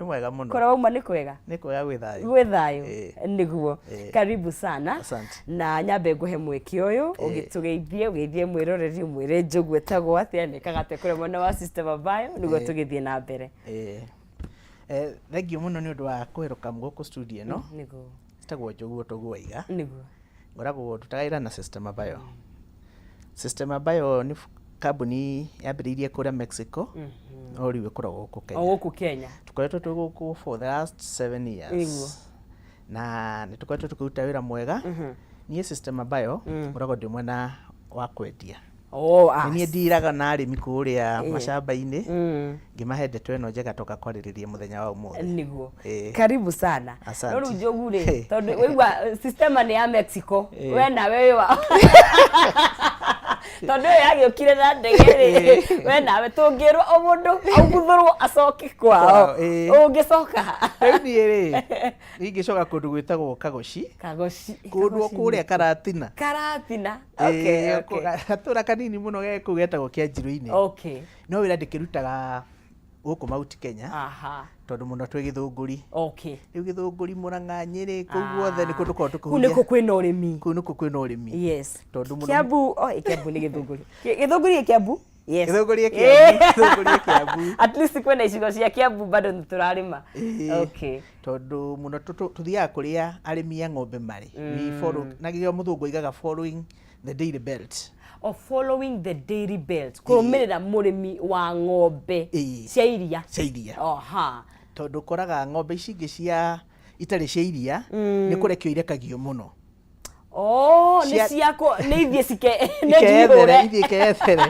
Nĩ mwega mũno. Kũrĩa wauma nĩ kwega? Nĩ kwega, gwĩ thayũ. Gwĩ thayũ. Ĩĩ. Nĩguo. Ĩĩ. Karibu sana. Asante. Na nyambe ngũhe mweke ũyũ ũgĩtũgeithie, ũgeithie mwĩroreri, ũmwĩre Njogu etagwo atĩa, na ekaga atĩa kũrĩa mwena wa Systema Bio, nĩguo tũgĩthiĩ na mbere. Ĩĩ. Thank you mũno nĩ ũndũ wa kũwelcome gũkũ studio ĩno. Njĩtagwo Njogu o ta ũguo waiga. Ngoragwo ndutaga wĩra na Systema Bio. Systema Bio nĩ kambuni yambĩrĩirie kũrĩa Mexico, no rĩu ĩkoragwo gũkũ Kenya. O gũkũ Kenya. Tũkoretwo twĩ gũkũ for the last 7 years. Na nĩ tũkoretwo tũkĩruta wĩra mwega. Niĩ Systema Bio ngoragwo ndĩ mwena wa kwendia. Nĩ niĩ ndiraga na arĩmi kũrĩa macamba-inĩ ngĩmahe ndeto ĩno njega toka kwarĩrĩria mũthenya wa ũmũthĩ. Nĩguo. Karibu sana. Asante. No rĩu Njogu rĩ, tondũ waigua Systema nĩ ya Mexico, we nawe wĩ wa tondũ ĩyo yagĩũkire na ndege rĩ, we nawe tũngĩrwo o mũndũ auguthũrwo acoke kwao, Kwao, ĩĩ. ũngĩcoka ha? Rĩu niĩ rĩ, ingĩcoka kũndũ gwĩtagwo Kagoci. Kagoci. Kũndũ Kagoci. kũrĩa Karatina. Karatina. Okay, okay. Gatũra kanini mũno ge kũu getagwo Kĩanjirũ-inĩ. No wĩra ndĩkĩrutaga gũkũ Mount Kenya tondũ mũno twĩ Gĩthũngũri. Rĩu Gĩthũngũri, Mũrang'a, Nyĩrĩ, kũu guothe nĩ kũndũ tũkoragwo Kũu tũkĩhunjia. nĩkuo kwĩna ũrĩmi. Kũu nĩkuo kwĩna ũrĩmi. Tondũ mũno Kiambu, oh, Kiambu nĩ Gĩthũngũri. Gĩthũngũri ĩ Kiambu? Yes. Gĩthũngũri ĩ Kiambu, Gĩthũngũri ĩ Kiambu. At least kwĩna icigo cia Kiambu bado nĩ tũrarĩma. Tondũ mũno tũthiaga kũrĩa arĩmi a ng'ombe marĩ. We follow, na gĩo mũthũngũ oigaga following the dairy belt. O following the dairy belt. Kũrũmĩrĩra mũrĩmi wa ng'ombe cia iria. Cia iria. Tondũ ũkoraga ng'ombe ici ingĩ cia itarĩ cia iria nĩ kũrekio irekagio mũno. Oh, nĩ ciakwo nĩ ithiĩ cike nĩ Ikeyethere, njihũre. Ithiĩ ikeyethere.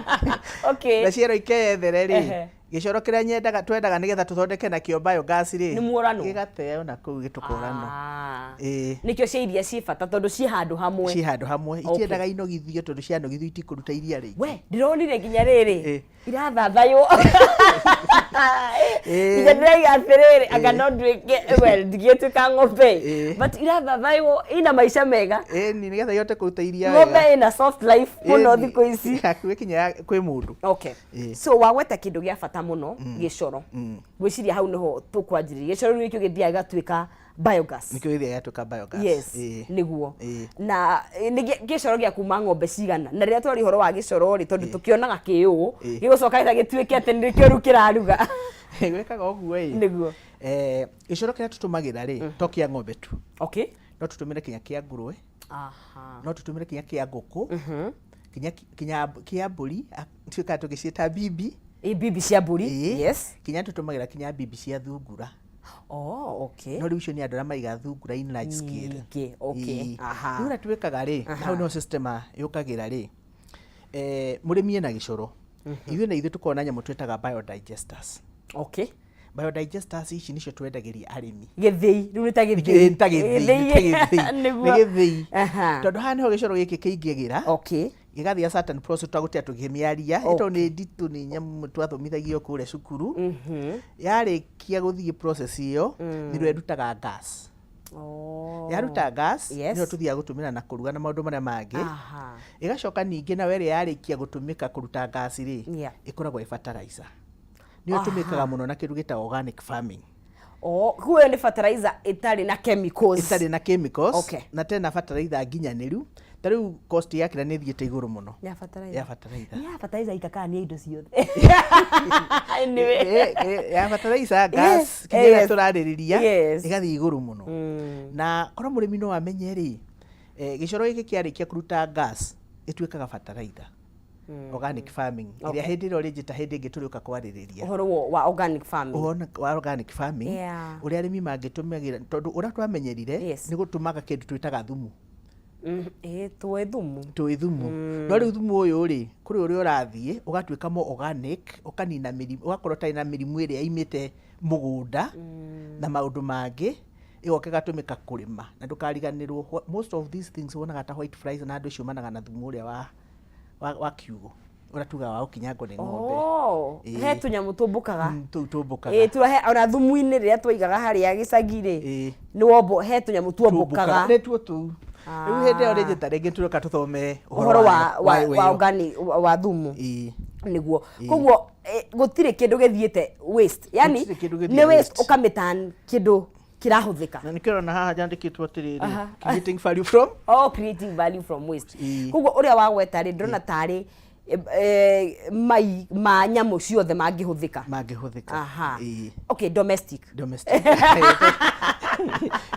Na cierwo ikeyethere rĩ, gĩcoro kĩrĩa nyendaga twendaga nĩgetha tũthondeke nakĩo biogas rĩ, Nĩ muoranwo. Gĩgateo na kũu gĩtũkoranwo. Nĩkĩo cia iria ciĩ bata tondũ ciĩ handũ hamwe. Ciĩ handũ hamwe. Itiendaga inogithio tondũ cianogithio itikũruta iria rĩingĩ. We, ndĩronire nginya rĩrĩ irathathaywo. Nginya ndĩraiga atĩrĩrĩ, anga no nduĩke, well, ndingĩtuĩka ng'ombe. But irathathaywo, ina maica mega. Ĩni, nĩgetha ihote kũruta iria Ng'ombe wega. ĩna soft life mũno thikũ ici. Hakuhĩ kinya kwĩ mũndũ. So wagweta kĩndũ gĩa bata mũno, gĩcoro. Ngwĩciria hau nĩho tũkwanjĩrĩria. Gĩcoro rĩu nĩkĩo gĩthiaga gĩgatuĩka biogas. Nĩkĩo gĩthiaga gĩgatuĩka biogas. Yes, nĩguo. Na nĩ gĩcoro gĩa kuma ng'ombe cigana? Na rĩrĩa twaria ũhoro wa gĩcoro rĩ, tondũ tũkĩonaga kĩ ũũ, gĩgũcoka gĩtuĩke atĩ nĩkĩo rĩu kĩraruga. Gwĩkaga ũguo ĩ. Gĩcoro kĩrĩa tũtũmagĩra rĩ, to kĩa ng'ombe tu. No tũtũmĩre kinya kĩa ngũrwe. No tũtũmĩre kinya kĩa ngũkũ. Kinya kĩa mbũri, tuĩkaga tũgĩciĩta bibi. Ĩ, bibi cia mbũri. Kinya tũtũmagĩra kinya bibi cia thungura. Oh, okay. No rĩu icio nĩ andũ arĩa maiga thungura in large scale. Nyingĩ, okay. Rĩu ũrĩa twĩkaga rĩ, hau nĩho system yũkagĩra rĩ, mũrĩmi ena gĩcoro. Ithuĩ na ithuĩ tũkoragwo na nyamũ twĩtaga biodigesters. Biodigesters ici nĩcio twendagĩria arĩmi. Gĩthĩi, rĩu nĩ ta gĩthĩi. Nĩ ta gĩthĩi, nĩ ta gĩthĩi. Nĩ gĩthĩi. Tondũ haha nĩho gĩcoro gĩkĩ kĩingĩgĩra. Gĩgathiĩ a certain process twagũtĩa tũkĩmĩaria, tondũ nĩ nditũ, nĩ nyamũ twathomithagio kũrĩa cukuru. Yarĩkia gũthiĩ process ĩyo, nĩrĩo ĩrutaga gas. Yaruta gas, nĩyo tũthiaga gũtũmĩra na kũruga na maũndũ marĩa mangĩ. Ĩgacoka ningĩ nayo ĩrĩa yarĩkia gũtũmĩka kũruta gas rĩ, ĩkoragwo ĩ fertilizer. Nĩyo ĩtũmĩkaga mũno na kĩndũ gĩtagwo organic farming. Oh, koguo ĩyo nĩ fertilizer ĩtarĩ na chemicals. Ĩtarĩ na chemicals. Na tena fertilizer nginyanĩru. Ta rĩu cost ya kĩrĩa nĩ ĩthiĩte igũrũ mũno. Ya fertilizer. Ya fertilizer. Nĩ ya fertilizer ikakaa nĩ indo ciothe. Anyway. Ya fertilizer, gas, kinya ĩrĩa tũrarĩrĩria, ĩgathiĩ igũrũ mũno. Na korwo mũrĩmi no amenye rĩ, gĩcoro gĩkĩ kĩarĩkia kũruta gas, ĩtuĩkaga fertilizer. Organic farming ĩrĩa hĩndĩ ĩrĩa ũrĩnjĩta hĩndĩ ĩngĩ tũrĩũka kwarĩrĩria. Ũhoro wa organic farming. Ũhoro wa organic farming, ũrĩa arĩmi mangĩtũmagĩra, tondũ ũrĩa twamenyerire nĩ gũtũmaga kĩndũ twĩtaga thumu. Ĩĩ, tũĩ thumu. Tũĩ thumu. No rĩu thumu ũyũ rĩ, kũrĩ ũrĩa ũrathiĩ ũgatuĩka more organic, ũkanina mĩrimũ, ũgakorwo ũtarĩ na mĩrimũ ĩrĩa imĩte mũgũnda na maũndũ mangĩ, ĩgoka ĩgatũmĩka kũrĩma. Na ndũkariganĩrwo, most of these things wonaga ta white flies na andũ ciumanaga na thumu ũrĩa wa kiugũ, ũrĩa tugaga wa gũkinyangwo nĩ ng'ombe. Oh, he tũnyamũ tũmbũkaga. Tũu tũmbũkaga. Ĩĩ, tũrahe ona thumu-inĩ rĩrĩa twaigaga harĩa gĩcagi rĩ, nĩ wombo he tũnyamũ tuombũkaga. Nĩtuo tũu. Rĩu hĩndĩ ĩyo rĩngĩ ta rĩngĩ tũroka tũthome ũhoro wa organic, wa thumu. Nĩguo. Koguo gũtirĩ kĩndũ gĩthiĩte waste, yani Gũtirĩ kĩndũ gĩthiĩte nĩ waste waste. ũkamĩturn kĩndũ kĩrahũthĩka. Na nĩkĩo ũrona haha nyandĩkĩtwo atĩrĩrĩ, creating value from Oh, creating value from waste. Koguo ũrĩa wagweta rĩ, ndĩrona tarĩ mai ma nyamũ ciothe mangĩhũthĩka. Mangĩhũthĩka. Okay, domestic. Domestic.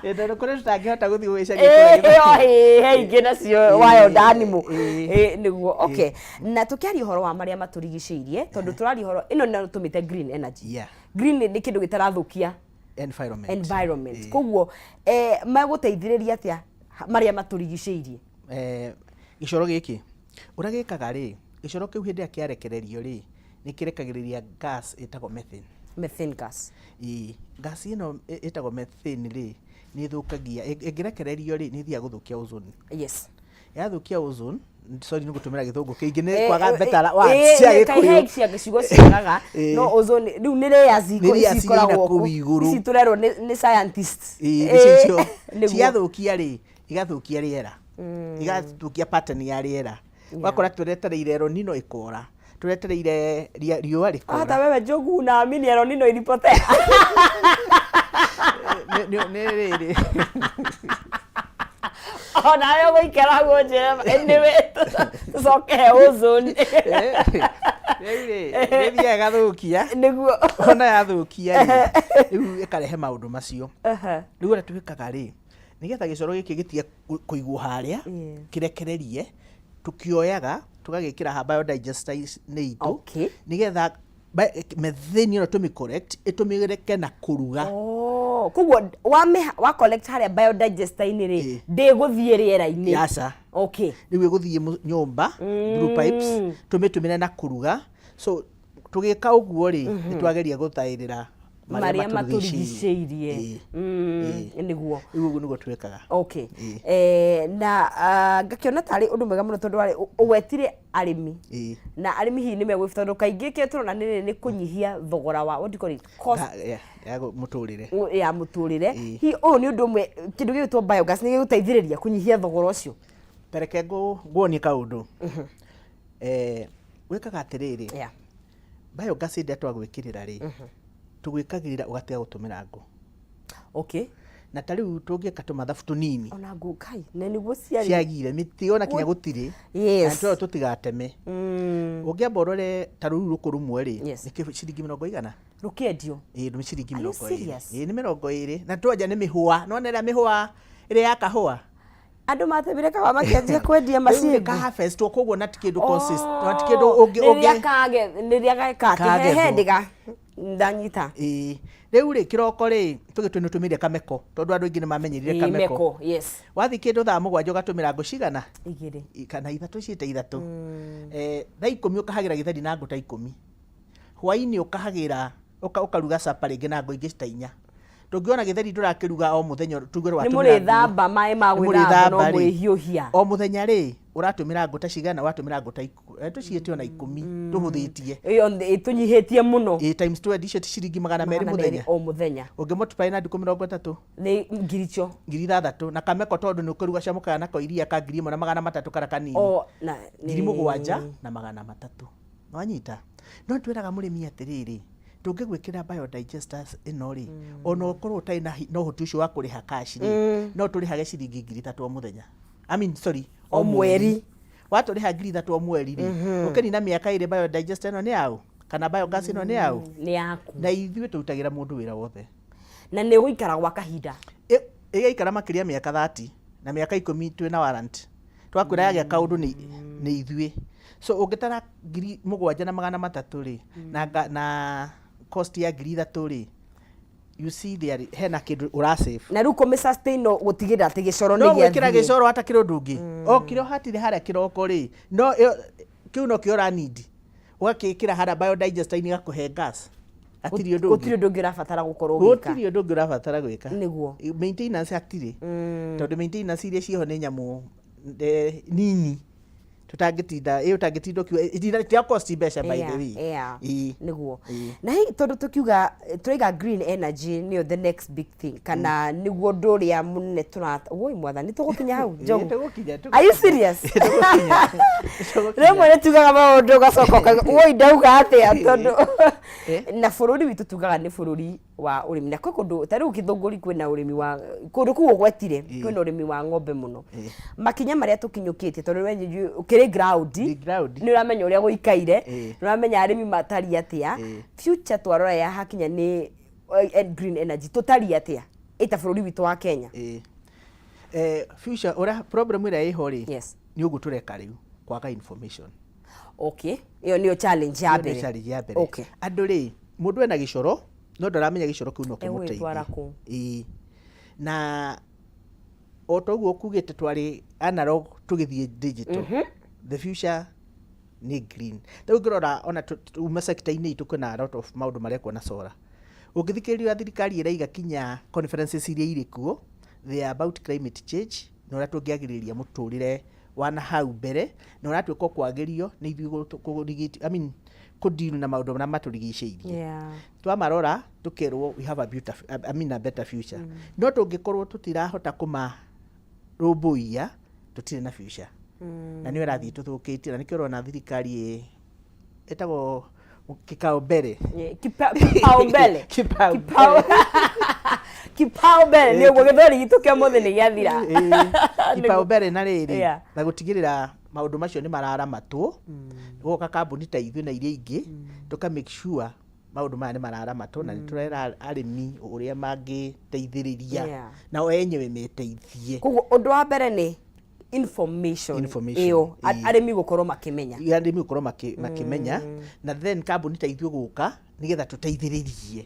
Tondũ kũrĩ tũtangĩhota gũthiĩ gũgĩcaria kũrĩa ĩyo he ingĩ nacio wild animal. Nĩguo. Okay, na tũkĩaria ũhoro wa marĩa matũrigicĩirie, tondũ tũraria ũhoro ĩno no tũmĩte green energy. Green nĩ kĩndũ gĩtarathũkia environment. Environment. Koguo megũteithĩrĩria atĩa marĩa matũrigicĩirie? Gĩcoro gĩkĩ ũrĩa gĩkaga rĩ, gĩcoro kĩu hĩndĩ ĩrĩa kĩarekererio rĩ, nĩ kĩrekagĩrĩria gas ĩtagwo methane. Methane gas. Ĩĩ, gas ĩno ĩtagwo methane rĩ, nĩ ĩthũkagia, ĩngĩrekererio rĩ, nĩ ĩthiaga gũthũkia ozone. Yathũkia ozone, sorry nĩ gũtũmĩra gĩthũngũ kĩingĩ, nĩ kwaga better words cia Gĩkũyũ. Cia ciugo ciagaga. No ozone rĩu nĩ layers Nĩ layers ici ikoragwo irĩ kũu kũ igũrũ. Ici tũrerwo nĩ scientists. Ĩĩ, nĩcio icio. Nĩguo. Ciathũkia rĩ, igathũkia rĩera, igathũkia pattern ya rĩera, ũgakora tũretereire El Nino ĩkora, tũretereire riũa rĩkora. Hata wewe Njogu unaamini El Nino ilipotea? Nĩ rĩrĩ. Onawe ũgũikara hau ũnjĩre anyway tũcoke he ozone. Rĩu rĩ, nĩthiaga ĩgathũkia. Ona yathũkia rĩ, rĩu ĩkarehe maũndũ macio. Rĩu ũrĩa twĩkaga rĩ, nĩgetha gĩcoro gĩkĩ gĩtige kũigwo harĩa, kĩrekererie, tũkĩoyaga tũgagĩkĩra ha biodigester-inĩ itũ, nĩgetha methane ĩno tũmĩ collect, ĩtũmĩrĩke na kũruga. Oh, koguo wa collect harĩa biodigester-inĩ rĩ, ndĩgũthiĩ rĩera-inĩ? Aca. Rĩu ĩgũthiĩ nyũmba through pipes, tũmĩtũmĩre na kũruga. So tũgĩka ũguo rĩ, nĩ twageria gũthaĩrĩra marĩa matũrigicĩirie. Nĩguo. Rĩu ũguo nĩguo twĩkaga. Na ngakĩona tarĩ ũndũ mwega mũno, tondũ warĩ ũgwetire arĩmi, na arĩmi hihi nĩ megwĩ, tondũ kaingĩ kĩrĩa tũrona nĩ kũnyihia thogora wa, what do you call it, cost ya mũtũrĩre. Ya mũtũrĩre. Hihi ũyũ nĩ ũndũ ũmwe, kĩndũ gĩgwĩtwo biogas nĩ gĩgũteithĩrĩria kũnyihia thogora ũcio? Tareke nguonie kaũndũ. Wĩkaga atĩrĩrĩ, biogas hĩndĩ ĩrĩa twagwĩkĩrĩra rĩ, tũgwĩkagĩrĩra ũgatiga gũtũmĩra ngũ. Na ta rĩu tũngĩka tũmathabu tũnini. Ona ngũ kai na nĩguo ciarĩ ciagire mĩtĩ ona kinya gũtirĩ. Na tũrĩa tũtigateme. Ũngĩamba ũrore ta rũu rũkũ rũmwe rĩ, nĩ ciringi mĩrongo igana? Rũkĩendio? Ĩĩ, nĩ ciringi Are you 20. serious? Ĩĩ, nĩ 20. Na twanja nĩ mĩhũa. Nĩwona ĩrĩa mĩhũa ĩrĩa ya kahũa? Andũ matemire kahũa makĩanjia kwendia Rĩu nĩ macini. ka harvest koguo na ti kĩndũ consist, na ti kĩndũ ũngĩ Rĩrĩa kage, rĩrĩa geka Kagethwo. he ndĩga ndanyita. Ĩĩ. Rĩu rĩ, kĩroko rĩ, tũgĩtue nĩ ũtũmĩire kameko, tondũ andũ aingĩ nĩ mamenyerire kameko. Meko, yes. Wathiĩ kĩndũ thaa 7 ũgatũmĩra ngũ cigana? 2. Kana 3, ciĩte 3. Thaa 10 ũkahagĩra gĩtheri na ngũ ta 10. Hwaĩ-inĩ ũkahagĩra, ũkaruga capa rĩngĩ na ngũ ingĩ ta 4. Ndũngĩona gĩtheri ndũrakĩruga o mũthenya, tuge Nĩ watũmĩra ngũ. mũrĩthamba maĩ ma Nĩ gwĩthamba no mũrĩthamba rĩ. mwĩhiũhia. O mũthenya rĩ, ũratũmĩra ngũ ta cigana? Watũmĩra ngũ ta tũciĩte ona 10, tũhũthĩtie. Ĩyo tũnyihĩtie mũno. Ĩĩ, times 20 icio ti ciringi 200 200 mũthenya. O mũthenya. Ũngĩ multiply na ndukũ 30. Nĩ ngiri icio. 6,000. Na kameko tondũ nĩ ũkĩruga camukaga nako iria ka 1300 karĩa kanini. O, na nĩ 7,300. Wanyita? No twĩraga mũrĩmi atĩrĩrĩ, tũngĩgwĩkĩra biodigesters ĩno rĩ, ona ũkorwo ũtarĩ na ũhoti ũcio wa kũrĩha cash rĩ, no tũrĩhage ciringi 3,000 o mũthenya. I mean, sorry, O mweri. Watũrĩha 3,000 o mweri rĩ, ũkĩnina mĩaka 2 biodigester ĩno nĩ yaũ? Kana biogas ĩno nĩ yaũ? Nĩ yaku. Na ithuĩ tũrutagĩra mũndũ wĩra wothe. Na nĩ ũgũikara gwa kahinda. Ĩgaikara makĩria mĩaka 30 na mĩaka 10 twĩna warrant. Twakwĩra yagĩa kaũndũ nĩ ithuĩ. So ũngĩtara 7,300 rĩ, na cost ya 3,000 rĩ, you see there hena kĩndũ ũra save. Na rĩu kũmĩ sustain no gũtigĩrĩra atĩ gĩcoro nĩ No gwĩkĩra gĩathiĩ. Gĩcoro hatakĩrĩ ũndũ ũngĩ. O kĩrĩa ũhatire harĩa kĩroko rĩ, no kĩu no kĩo ũra need. Ũgakĩkĩra harĩa biodigester-inĩ gakũhe gas. Hatirĩ ũndũ ũngĩ. Gũtirĩ ũndũ ũngĩ ũrabatara gũkorwo ũgĩka. Gũtirĩ ũndũ ũngĩ ũrabatara gwĩka. Maintenance hatirĩ. Tondũ maintenance iria ciĩho nĩ nyamũ nini. Tũtangĩtinda ĩ ũtangĩtinda ũkiuga itina cost mbeca, by the way. Nĩguo. Na hihi tondũ tũkiuga tũraiga green energy nĩyo the next big thing, kana nĩguo ũndũ ũrĩa mũnene tũra, woi mwathani, tũgũkinya hau, Njogu? Tũgũkinya. Are you serious? Tũgũkinya. Rĩmwe nĩ tugaga maũndũ ũgacoka ũkauga, "Woi, ndauga atĩa?" Tondũ na bũrũri witũ tugaga nĩ bũrũri wa ũrĩmi, na kwĩ kũndũ ta rĩu Gĩthũngũri kwĩna ũrĩmi wa kũndũ kũu ũgwetire, kwĩna ũrĩmi wa ng'ombe mũno. Makinya marĩa tũkinyũkĩtie, tondũ we ũkĩrĩ ground, Ndĩ ground. nĩ ũramenya ũrĩa gũikaire, nĩ ũramenya arĩmi matariĩ atĩa. Future twarora ya hakinya nĩ green energy, tũtariĩ atĩa ĩta bũrũri witũ wa Kenya? Future ũrĩa problem ĩrĩa ĩho rĩ, nĩ ũguo tũreka rĩu kwaga information. Okay, ĩyo nĩyo challenge ya Ĩyo nĩyo mbere. Challenge ya mbere. Andũ rĩ, mũndũ ena gĩcoro no ndaramenya gĩcoro kĩu no Egũgĩtwara kĩmũteithie. Kũ? Ĩĩ. Na o ta ũguo kugĩte twarĩ analog tũgĩthiĩ digital, the future nĩ green. Rĩu ũngĩrora ona ume sector-inĩ itũ, kwĩna a lot of maũndũ marekwo na solar. Ũngĩthikĩrĩria thirikari ĩraiga kinya conferences iria irĩ kuo, they are about climate change na ũrĩa tũngĩagĩrĩria mũtũrĩre wa na hau mbere na ũratuĩka o kwagĩrio nĩ ithuĩ I mean, kũ deal na maũndũ marĩa matũrigicĩirie. Twamarora tũkerwo we have a beautiful, I mean, a better future. No tũngĩkorwo tũtirahota kũmarũmbũiya, tũtirĩ na future. Na nĩyo ĩrathiĩ tũthũkĩtie, na nĩkĩo ũrona thirikari ĩtagwo kikao mbere. Kipaumbele. Kipaumbele. Kipaumbele nĩ ũguo gĩthweri gitũ kĩa ũmũthĩ nĩ gĩathira. Kipaumbele na rĩrĩ na gũtigĩrĩra maũndũ macio nĩ mararamatwo, gũgoka kambuni ta ithuĩ na iria ingĩ, tũka make sure maũndũ maya nĩ mararamatwo, na nĩ tũrera arĩmi ũrĩa mangĩteithĩrĩria nao enyewe meteithie. Koguo ũndũ wa mbere nĩ information. Information, ĩyo arĩmi gũkorwo makĩmenya. Arĩmi gũkorwo makĩmenya, na then kambuni ta ithuĩ gũka nĩgetha tũteithĩrĩrie,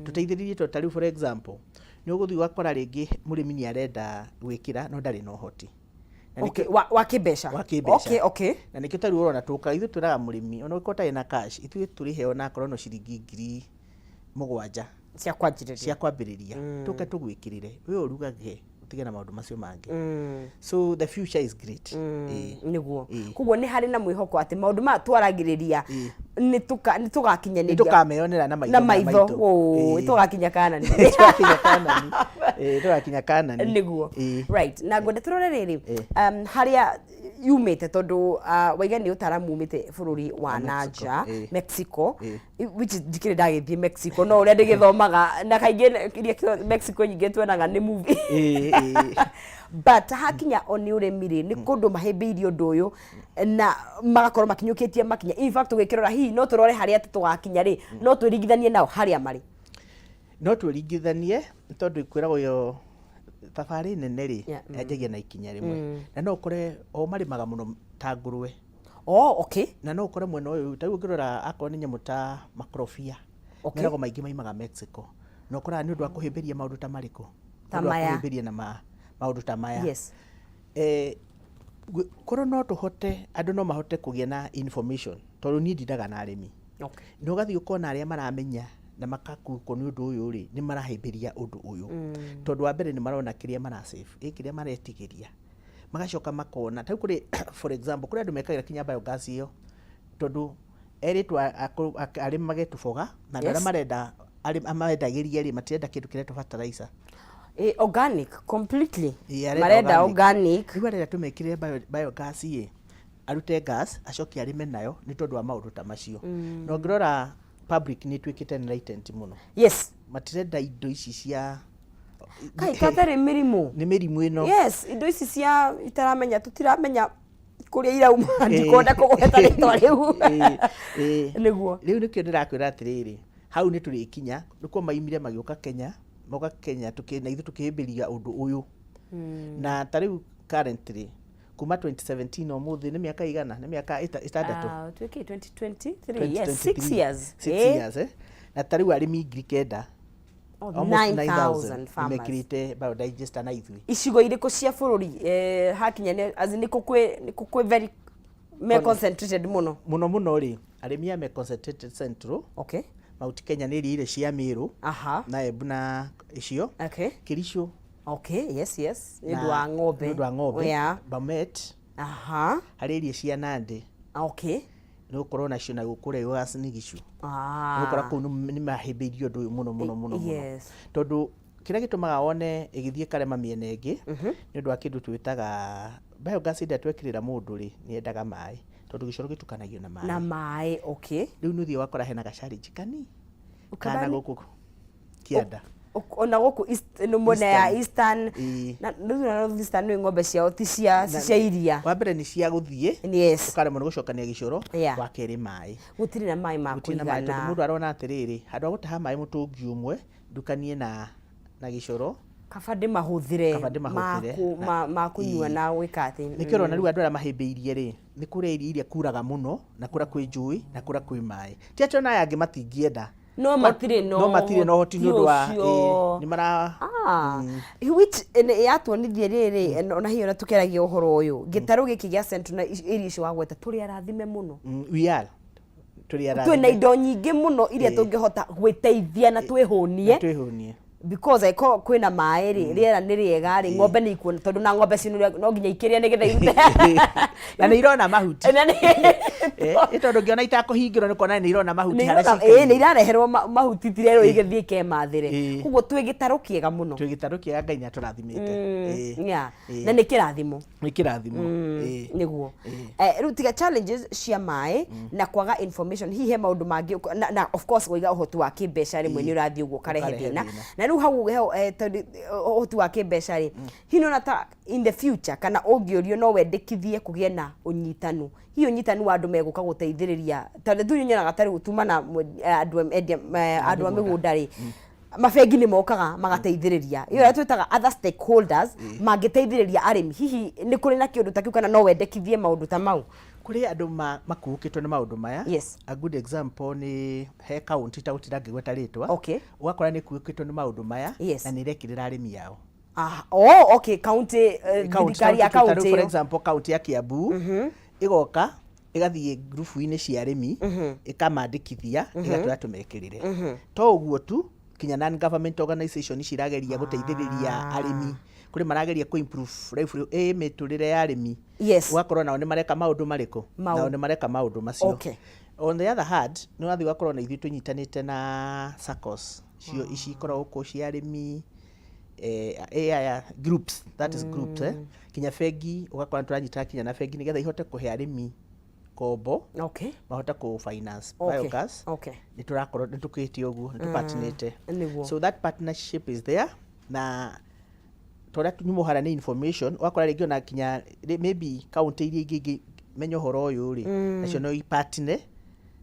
tondũ ta rĩu, for example, nĩ ũgũthiĩ ũgakora rĩngĩ mũrĩmi nĩ arenda gwĩkĩra no ndarĩ na ũhoti. Na Wa kĩmbeca. Wa kĩmbeca. Na nĩkĩo tarĩu ũrona tũkaga ithuĩ twĩraga mũrĩmi ona ũngĩkorwo ũtarĩ na cash, ithuĩ tũrĩheo na akorwo no ciringi 7,000 cia kwanjĩrĩria. Cia kwambĩrĩria, tũke tũgwĩkĩrĩre, we ũrugage ũtige na maũndũ macio mangĩ. So the future is great. Nĩguo. Koguo nĩ harĩ na mwĩhoko atĩ maũndũ maya twaragĩrĩria nĩ tũgakinyanĩria. Nĩ tũkameyonera na maitho na maya maitho maitũ. Tũgakinya Kanani. Tũgakinya Kanani. Tũgakinya Kanani. Nĩguo. Right, na ngwenda tũrore rĩrĩ, harĩa yumĩte, tondũ waiga nĩ ũtaramu umĩte bũrũri wa na Mexico. Nja, Mexico, which is ndikĩrĩ ndagĩthiĩ Mexico, no ũrĩa ndĩgĩthomaga na kaingĩ iria Mexico nyingĩ tuonaga nĩ movie. Ĩĩ, ĩĩ. But hakinya o nĩ ũrĩmi rĩ, nĩ kũndũ mahĩmbĩirie ũndũ ũyũ na magakorwo makinyũkĩtie makinya. In fact, ũgĩkĩrora hihi no tũrore harĩa atĩ tũgakinya rĩ, no twĩringithanie nao harĩa marĩ? No twĩringithanie, tondũ kwĩragwo yo thabarĩ nene rĩ, yanjagia na ikinya rĩmwe. Na no ũkore o marĩmaga mũno ta ngũrwe. Na no ũkore mwena ũyũ ta rĩu ũngĩrora akorwo nĩ nyamũ ta makorobia, meragwo maingĩ maimaga Mexico, na ũkoraga nĩ ũndũ wa kũhĩmbĩria maũndũ ta marĩkũ? Ta Nĩ ũndũ wa maya. Kũhĩmbĩria na maũndũ ta maya. Korwo no tũhote, andũ no mahote kũgĩa na information, tondũ niĩ ndindaga na arĩmi, na ũgathiĩ ũkona arĩa maramenya na makakuũkwo nĩ ũndũ ũyũ rĩ, nĩ marahĩmbĩria ũndũ ũyũ, tondũ wa mbere nĩ marona kĩrĩa mara save, ĩ kĩrĩa maretigĩria, magacoka makona ta rĩu kũrĩ, for example, kũrĩ andũ mekagĩra kinya biogas ĩyo, tondũ erĩtwo arĩmage tũboga, na andũ arĩa marenda amendagĩrie rĩ, matirenda kĩndũ kĩretwo fertilizer. Organic completely. Ĩ, arenda Marenda organic. Rĩu arenda tũmekĩrĩre biogas ĩ arute gas acoke arĩme nayo, nĩ tondũ wa maũndũ ta macio. Na ũngĩrora public nĩ ĩtuĩkĩte enlightened mũno. Matirenda indo ici cia Kai katarĩ mĩrimũ. Nĩ mĩrimũ ĩno. Yes, indo ici cia itaramenya, tũtiramenya kũrĩa irauma, ndikwenda kũgweta rĩtwa rĩu. Ĩ. Nĩguo. Rĩu nĩkĩo ndĩrakwĩra atĩrĩrĩ, hau nĩ tũrĩkinya, nĩkuo maimire magĩũka Kenya, moka Kenya na ithuĩ tũkĩhĩmbĩria ũndũ ũyũ. Na ta rĩu currently kuma 2017 ũmũthĩ nĩ mĩaka igana, nĩ mĩaka 6. Ah, tuĩke 2023, yes, 6 2023. years. 6 years, eh? Na ta rĩu arĩmi 9,000, almost 9,000 9,000 farmers. nĩmekĩrĩte biodigester na ithuĩ. Icigo irĩkũ cia bũrũri, hakinya nĩ as in nĩ kũ kwĩ very me concentrated mũno? Mũno mũno rĩ, arĩmi aya me concentrated central, Mount Kenya nĩ iria irĩ cia Meru na Embu na icio, Kericho. Okay, yes, nĩ ũndũ wa ng'ombe. Nĩ ũndũ wa ng'ombe. Bomet. Harĩ iria cia Nandi, nĩ gũkorwo nacio na gũkũrĩa Uasin Gishu, nĩ gũkora kũu nĩ mahĩmbĩirie ũndũ ũyũ mũno mũno mũno mũno. Tondũ kĩrĩa gĩtũmaga wone ĩgĩthiĩ ĩkarema mĩena ĩngĩ nĩ ũndũ wa kĩndũ twĩtaga biogas. Ĩrĩa twekĩrĩra mũndũ rĩ, nĩ yendaga maĩ, tondũ gĩcoro gĩtukanagio na maĩ. Na maĩ, okay. Rĩu nĩ ũthiĩ wakora hena gacharage kani kana gũkũ kĩanda. Ona gũkũ nĩ mwena ya Eastern. Na rĩu na North Eastern nĩ ng'ombe ciao ti cia ti cia iria. Wa mbere nĩ cia gũthiĩ, ũkaremwo nĩ gũcokania gĩcoro. Wa kerĩ, maĩ. Gũtirĩ na maĩ ma Gũtirĩ na maĩ, tondũ kũigana. Mũndũ arona atĩrĩrĩ, handũ ha gũtaha maĩ mũtũngi ũmwe ndukanie na gĩcoro, kaba ndĩmahũthĩre. Kaba ndĩmahũthĩre. Ma kũnyua na gwĩka atĩ. Nĩkĩo ũrona rĩu andũ arĩa mahĩmbĩirie rĩ, nĩ kũrĩa iria iria kuraga mũno, na kũrĩa kwĩ njũĩ, na kũrĩa kwĩ maĩ. Ti atĩ ona aya angĩ matingĩenda. No matirĩ na No matirĩ na ũhoti nĩ ũndũ wa ũcio. Nĩ mara Ah, which nĩ yatuonithie rĩrĩ, ona hiyo na tũkĩaragia ũhoro ũyũ, gĩtarũ gĩkĩ gĩa Central na irio icio wagweta, tũrĩ arathime mũno. We are, tũrĩ Twĩna arathime. Indo nyingĩ mũno iria tũngĩhota gwĩteithia na twĩhũnie. Na twĩhũnie. Because angĩkorwo kwĩna maĩ rĩ, rĩera nĩ rĩega rĩ, ng'ombe nĩ ikuona, tondũ na ng'ombe cinũre no nginya ikĩrĩe nĩgetha irute. Na nĩ irona mahuti. Na Ĩ tondũ ngĩona itakũhingĩrwo nĩ kuona nĩ irona mahuti nĩ harĩa irona- cikaire. Nĩ irareherwo mahuti, tirerwo igĩthiĩ ikemathĩre. Koguo twĩ gĩtarũ kĩega mũno. Twĩ gĩtarũ kĩega, Ngai nĩ atũrathimĩte. Yeah. Na nĩ kĩrathimo. Nĩ kĩrathimo. Nĩguo. Rĩu tiga challenges cia maĩ na kwaga information, hihi he maũndũ mangĩ na of course waiga ũhoti wa kĩmbeca rĩmwe nĩ ũrathiĩ ũguo ũkarehe Ũkarehe thĩna. Thĩna. Na rĩu hau tondũ ũhoti wa kĩmbeca rĩ, hihi nĩũrona ta in the future, kana ũngĩũrio, no wendekithie kũgĩe na ũnyitanu, hihi ũnyitanu wa andũ megũka gũteithĩrĩria? Tondũ rĩu nyonaga ta rĩu tuma na andũ endia andũ a mĩgũnda rĩ, mabengi nĩ mokaga magateithĩrĩria, ĩyo ĩrĩa twĩtaga other stakeholders mangĩteithĩrĩria arĩmi. Hihi nĩ kũrĩ na kĩũndũ ta kĩu, kana no wendekithie maũndũ ta mau? Kũrĩ andũ makuũkĩtwo nĩ maũndũ maya. A good example nĩ he county itagũtinda ngĩgweta rĩtwa, ũgakora nĩ ĩkuũkĩtwo nĩ maũndũ maya na nĩ ĩrekĩrĩra arĩmi ao. Ah, oh, okay, county thirikari ya county, county for ĩyo. Example, county ya Kiambu ĩgoka ĩgathiĩ ngurubu-inĩ cia arĩmi, ĩkamandĩkithia, ĩgatwĩra tũmekĩrĩre. To ũguo tu, kinya non government organization ici irageria gũteithĩrĩria arĩmi, kũrĩ marageria kũ improve life, mĩtũrĩre ya arĩmi. Ũgakorwo nao nĩ mareka maũndũ marĩkũ? Nao nĩ mareka maũndũ macio. On the other hand, nĩ ũrathiĩ ũgakorwo na ithuĩ tũnyitanĩte na SACCOS cio ici ikoragwo gũkũ cia arĩmi, aya groups, that is groups, kinya bengi ũgakora tũranyitana kinya na bengi nĩgetha ihote kũhe arĩmi ngombo, mahote kũ finance biogas. Nĩ tũrakorwo nĩ tũkĩte ũguo, nĩ tũpartnete. So that partnership is there, na torĩa nyuma hara nĩ information, ũgakora rĩngĩ ona kinya maybe county iria ingĩ ingĩmenya ũhoro ũyũ rĩ, nacio no ipartner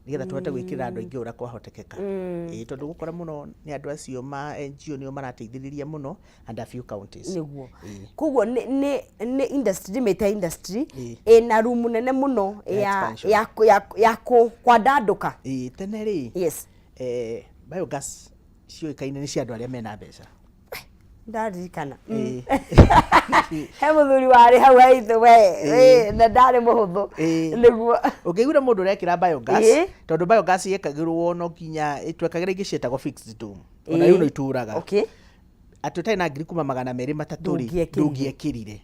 nĩgetha tũhote gwĩkĩrĩra andũ aingĩ ũrĩa kwahotekeka. Ĩĩ, tondũ gũkora mũno nĩ andũ acio ma NGO nĩo marateithĩrĩria mũno, and a few counties. Koguo nĩ industry, ndĩmĩte industry ĩna room nene mũno Ya ya expansion. ya kwandandũka. Ĩĩ, tene rĩ, biogas ciũĩkaine nĩ cia andũ arĩa mena mbeca. Ndaririkana he mũthuri warĩ hau haitũ we, na ndarĩ mũhũthũ. Nĩguo. Ũngĩiguire mũndũ ũrekĩra biogas, tondũ biogas yekagĩrwo no nginya twekagĩra ingĩ ciĩtagwo fixed dome, ona rĩu no itũraga, atĩ ũtarĩ na 2,300 rĩ, Ndũngĩekĩrire. Ndũngĩekĩrire.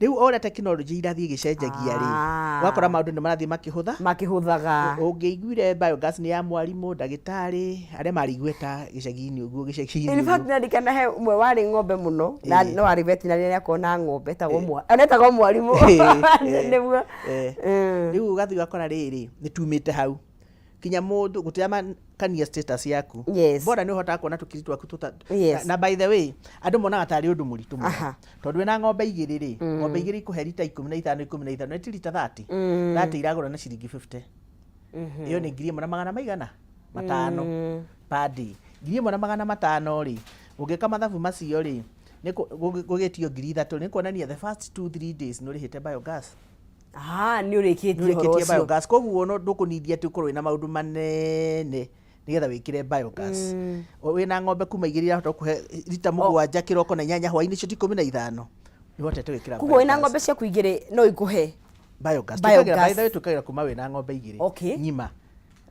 Rĩu o ũrĩa tekinoronjĩ irathiĩ igĩcenjagia rĩ, ũgakora maũndũ nĩ marathiĩ makĩhũtha. Makĩhũthaga. Ũngĩiguire biogas nĩ ya mwarimũ, ndagĩtarĩ, arĩa marĩ igweta gĩcagi-inĩ ũguo, gĩcagi-inĩ In fact, ũguo. ndarikana he ũmwe warĩ ng'ombe mũno na no arĩ veterinary, nĩakorwo na ng'ombe etagwo ona etagwo mwarimũ. Nĩguo. Rĩu ũgathiĩ ũgakora rĩrĩ, nĩ tumĩte hau kinya mũndũ gũtiramakania status yaku. Bora nĩ ũhotaga kuona tũkiri twaku tũta. Na by the way, andũ monaga tarĩ ũndũ mũritũ mũno, tondũ wĩna ng'ombe igĩrĩ rĩ, ng'ombe igĩrĩ ikũhe rita 15, 15, nĩ ti rita 30. 30 iragũra na ciringi 50, ĩyo nĩ 1,000 na magana maigana matano per day. 1,500 rĩ, ũngĩka mathabu macio rĩ, nĩ gũgĩtio 3,000, nĩ kuonania the first 2-3 days nĩ ũrĩhĩte biogas. Ah, nĩ ũrĩkĩtie Nĩ ũhoro ũrĩkĩtie ũcio. Biogas. Koguo no ndũkũnindia atĩ ũkorwo wĩna maũndũ manene nĩgetha wĩkĩre biogas. Wĩna ng'ombe kuma igĩrĩ irahota gũkũhe rita 7 kĩroko na 8 hwaĩ-inĩ, icio ti 15, nĩ ũhotete gwĩkĩra Koguo wĩna biogas. Ng'ombe ciaku igĩrĩ no ikũhe Biogas. Biogas. Twĩkagĩra, by the way, twĩkagĩra kuma wĩna ng'ombe igĩrĩ ng'ima.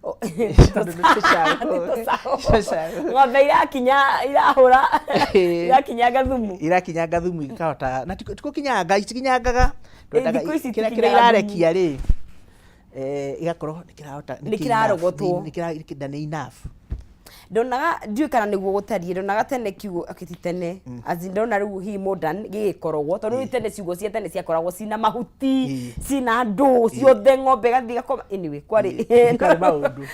Tondũ nĩ tũcaũ. Nĩ tũcaũ. Tũcaũ. Ng'ombe irakinya irahũra irakinyanga thumu. Irakinyanga thumu ikahota na ti gũkinyanga, itikinyangaga. Twendaga Thikũ ici kĩrĩa kĩrĩa itikinyaga irarekia rĩ, igakorwo nĩ kĩrahota Nĩ kĩrarogotwo. nĩ kĩra na nĩ enough. Ndonaga ndiũĩ kana nĩguo gũtariĩ, ndonaga tene kiugo okay, ti tene as in ndona rĩu hihi modern gĩgĩkorogwo, tondũ rĩu tene ciugo cia tene ciakoragwo cina mahuti, cina ndũ ciothe, ng'ombe ĩgathiĩ ĩgakoma, anyway kwarĩ Kwarĩ maũndũ.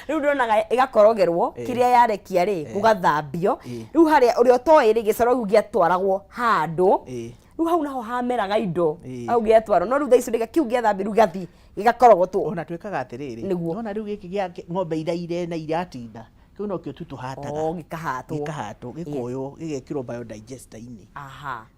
Rĩu ndonaga ĩgakorogerwo kĩrĩa yarekia rĩ gũgathambio, rĩu harĩa ũrĩa ũtoĩ rĩ gĩcoro kĩu gĩatwaragwo handũ, rĩu hau naho hameraga indo hau gĩatwarwo, no rĩu thaa ici kĩu gĩathambio rĩu gĩgathiĩ gĩgakorogotwo. Ona twĩkaga atĩrĩrĩ, Nĩguo. Nĩwona rĩu gĩkĩ gĩa ng'ombe iraire na iratinda, kĩu nokĩo tu tũhataga. Oh, gĩkahatwo. Gĩkahatwo, gĩkoywo, gĩgekĩrwo biodigester-inĩ.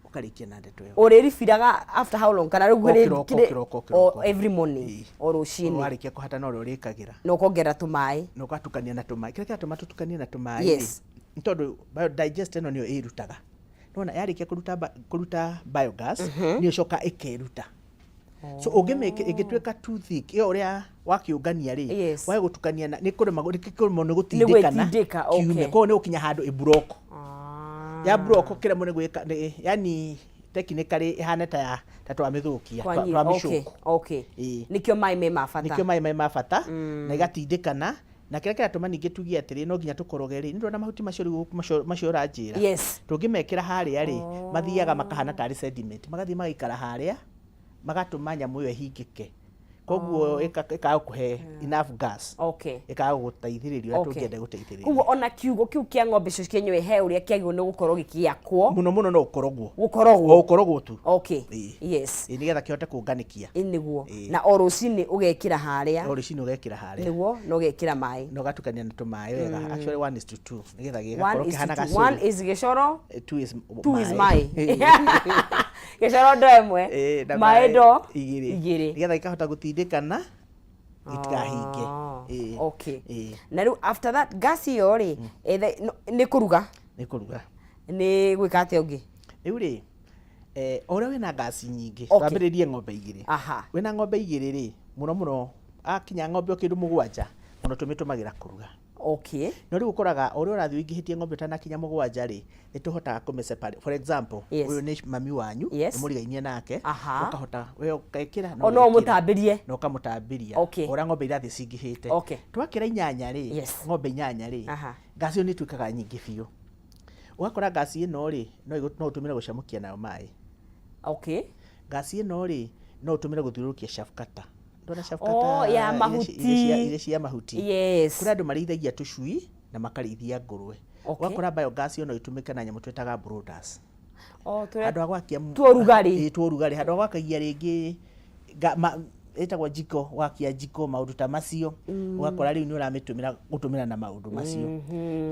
Ũkarĩkia na ndeto ĩyo. Ũrĩribiraga after how long? Kana rĩu O kĩroko, kĩroko, o kĩroko. every morning, o rũcinĩ. Warĩkia kũhata no ũrĩa ũrĩkagĩra. Na ũkongerera tũmaĩ. Na ũgatukania na tũmaĩ. Kĩrĩa kĩratũma tũtukanie na tũmaĩ rĩ, nĩ tondũ biodigester ĩno nĩyo ĩrutaga. Nĩwona yarĩkia kũruta biogas, nĩyo ĩcoka ĩkeruta. So ũngĩmĩkĩ ĩngĩtuĩka too thick, ĩyo ũrĩa wakĩũngania rĩ, wage gũtukania na nĩ kũremagwo nĩ kũremwo nĩ gũtindĩkana gwĩtindĩka, kiume. Koguo nĩ gũkinya handũ ĩ block. Ya block kĩremwo nĩ gwĩka nĩ yani technically ĩhane ta ya ta twamĩthũkia, twamĩcoke. Nĩkĩo maĩ me ma bata. Nĩkĩo maĩ me ma bata na ĩgatindĩkana na kĩrĩa kĩratũma ningĩ tuge atĩrĩ no nginya tũkoroge rĩ, nĩ ndũrona mahuti macio rĩu macio ũranjĩra. Tũngĩmekĩra harĩa rĩ, mathiaga makahana tarĩ sediment, magathiĩ magaikara harĩa, magatũma nyamũ ĩyo ĩhingĩke. Koguo ĩkaga gũkũhe enough gas. Ĩkaga gũgũteithĩrĩria ũrĩa tũngĩenda gũteithĩrĩria. Koguo ona kiugo kĩu kĩa ng'ombe icio kĩenyewe he ũrĩa kĩagĩrĩirwo nĩ gũkorwo gĩkĩakwo. Mũno mũno no ũkorogwo. Gũkorogwo. O ũkorogwo tu. Yes. Ĩĩ, nĩgetha kĩhote kũnganĩkia. Ĩĩ nĩguo. Na o rũcinĩ ũgekĩra harĩa. O rũcinĩ ũgekĩra harĩa. Nĩguo, na ũgekĩra maĩ. Na ũgatukania na tũmaĩ wega. Actually 1 is to 2. Nĩgetha gĩgakorwo One is kĩhana to two. gacũrũ. One is gĩcoro. 2 is 2 is maĩ. Gĩcoro ndo ĩmwe. Ĩĩ, na Maĩ ndo igĩrĩ. igĩrĩ. Nĩgetha gĩkahota gũtindĩkana gĩtikahinge. Ĩĩ. Ĩĩ. Na rĩu after that gas ĩyo rĩ, nĩ kũruga. Nĩ kũruga. Nĩ gwĩka atĩa ũngĩ? Rĩu rĩ, o ũrĩa wĩna ngasi nyingĩ, twambĩrĩrie ng'ombe igĩrĩ. Wĩna ng'ombe igĩrĩ rĩ, mũno mũno akinya ng'ombe o kĩndũ mũgwanja, mũno tũmĩtũmagĩra kũruga. No rĩu ũkoraga o ũrĩa ũrathiĩ ũingĩhĩtie ng'ombe ũtanakinya mũgwanja rĩ, nĩ tũhotaga kũmĩ separate. For example, ũyũ nĩ mami wanyu, nĩ mũrigainie nake, ũkahota we ũgekĩra na O no ũgekĩra. ũmũtambĩrie. Na ũkamũtambĩria. O ũrĩa ng'ombe irathiĩ cingĩhĩte. Twakĩra inyanya rĩ, ng'ombe inyanya rĩ, ngasi ĩyo nĩ ĩtuĩkaga nyingĩ biũ. Ũgakora ngasi ĩno rĩ, no ũtũmĩre gũcamũkia nayo maĩ. Ngasi ĩno rĩ, no ũtũmĩre gũthiũrũrũkia chaff cutter. Ndona chaff Oh, cutter ya mahuti. iria cia mahuti. Kũrĩ andũ marĩithagia tũcui na makarĩithia ngũrwe. Ũgakora biogas ĩyo no ĩtũmĩke na nyamũ twĩtaga brooders. Oh, tũrĩa Handũ ha gwakia twa ũrugarĩ. Ĩĩ, twa ũrugarĩ. Handũ ha gwakagia rĩngĩ ĩtagwo jiko, gwakia jiko maũndũ ta macio, ũgakora rĩu nĩ ũramĩtũmĩra gũtũmĩra na maũndũ macio.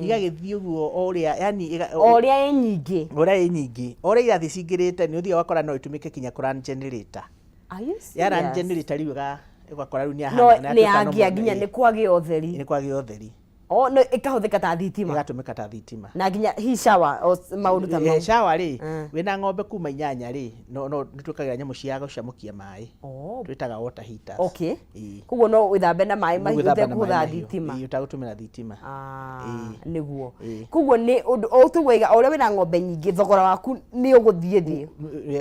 Igagĩthiĩ ũguo o ũrĩa, yani O ũrĩa ĩ nyingĩ. O ũrĩa ĩ nyingĩ. O ũrĩa irathiĩ cingĩrĩte nĩ ũthiaga ũgakora no ĩtũmĩke kinya kũ run generator. Are you Ya run serious? generator rĩu ũgakora rĩu nĩ No, yahana, nĩ nĩ yatuĩka yagia normal, nginya ĩĩ. nĩ kwagĩa ũtheri. Nĩ kwagĩa ũtheri. Oh, no, ĩkahũthĩka ta thitima. Ĩgatũmĩka ta thitima. Na nginya hi shower, o maũndũ ta mau. Shower rĩ, wĩna ng'ombe kuma inyanya rĩ, no nĩ twĩkagĩra nyamũ cia gũcamũkia maĩ. Twĩtaga water heaters. Ĩĩ. Koguo no wĩthambe na maĩ No mahiũ wĩthambe na maĩ ũtekũhũthĩra mahiũ. thitima. Ĩĩ, ũtagũtũmĩra thitima. Nĩguo. Koguo nĩ ũndũ, o tũguo waiga, o ũrĩa wĩna ng'ombe nyingĩ, thogora waku nĩ ũgũthiĩ thĩ.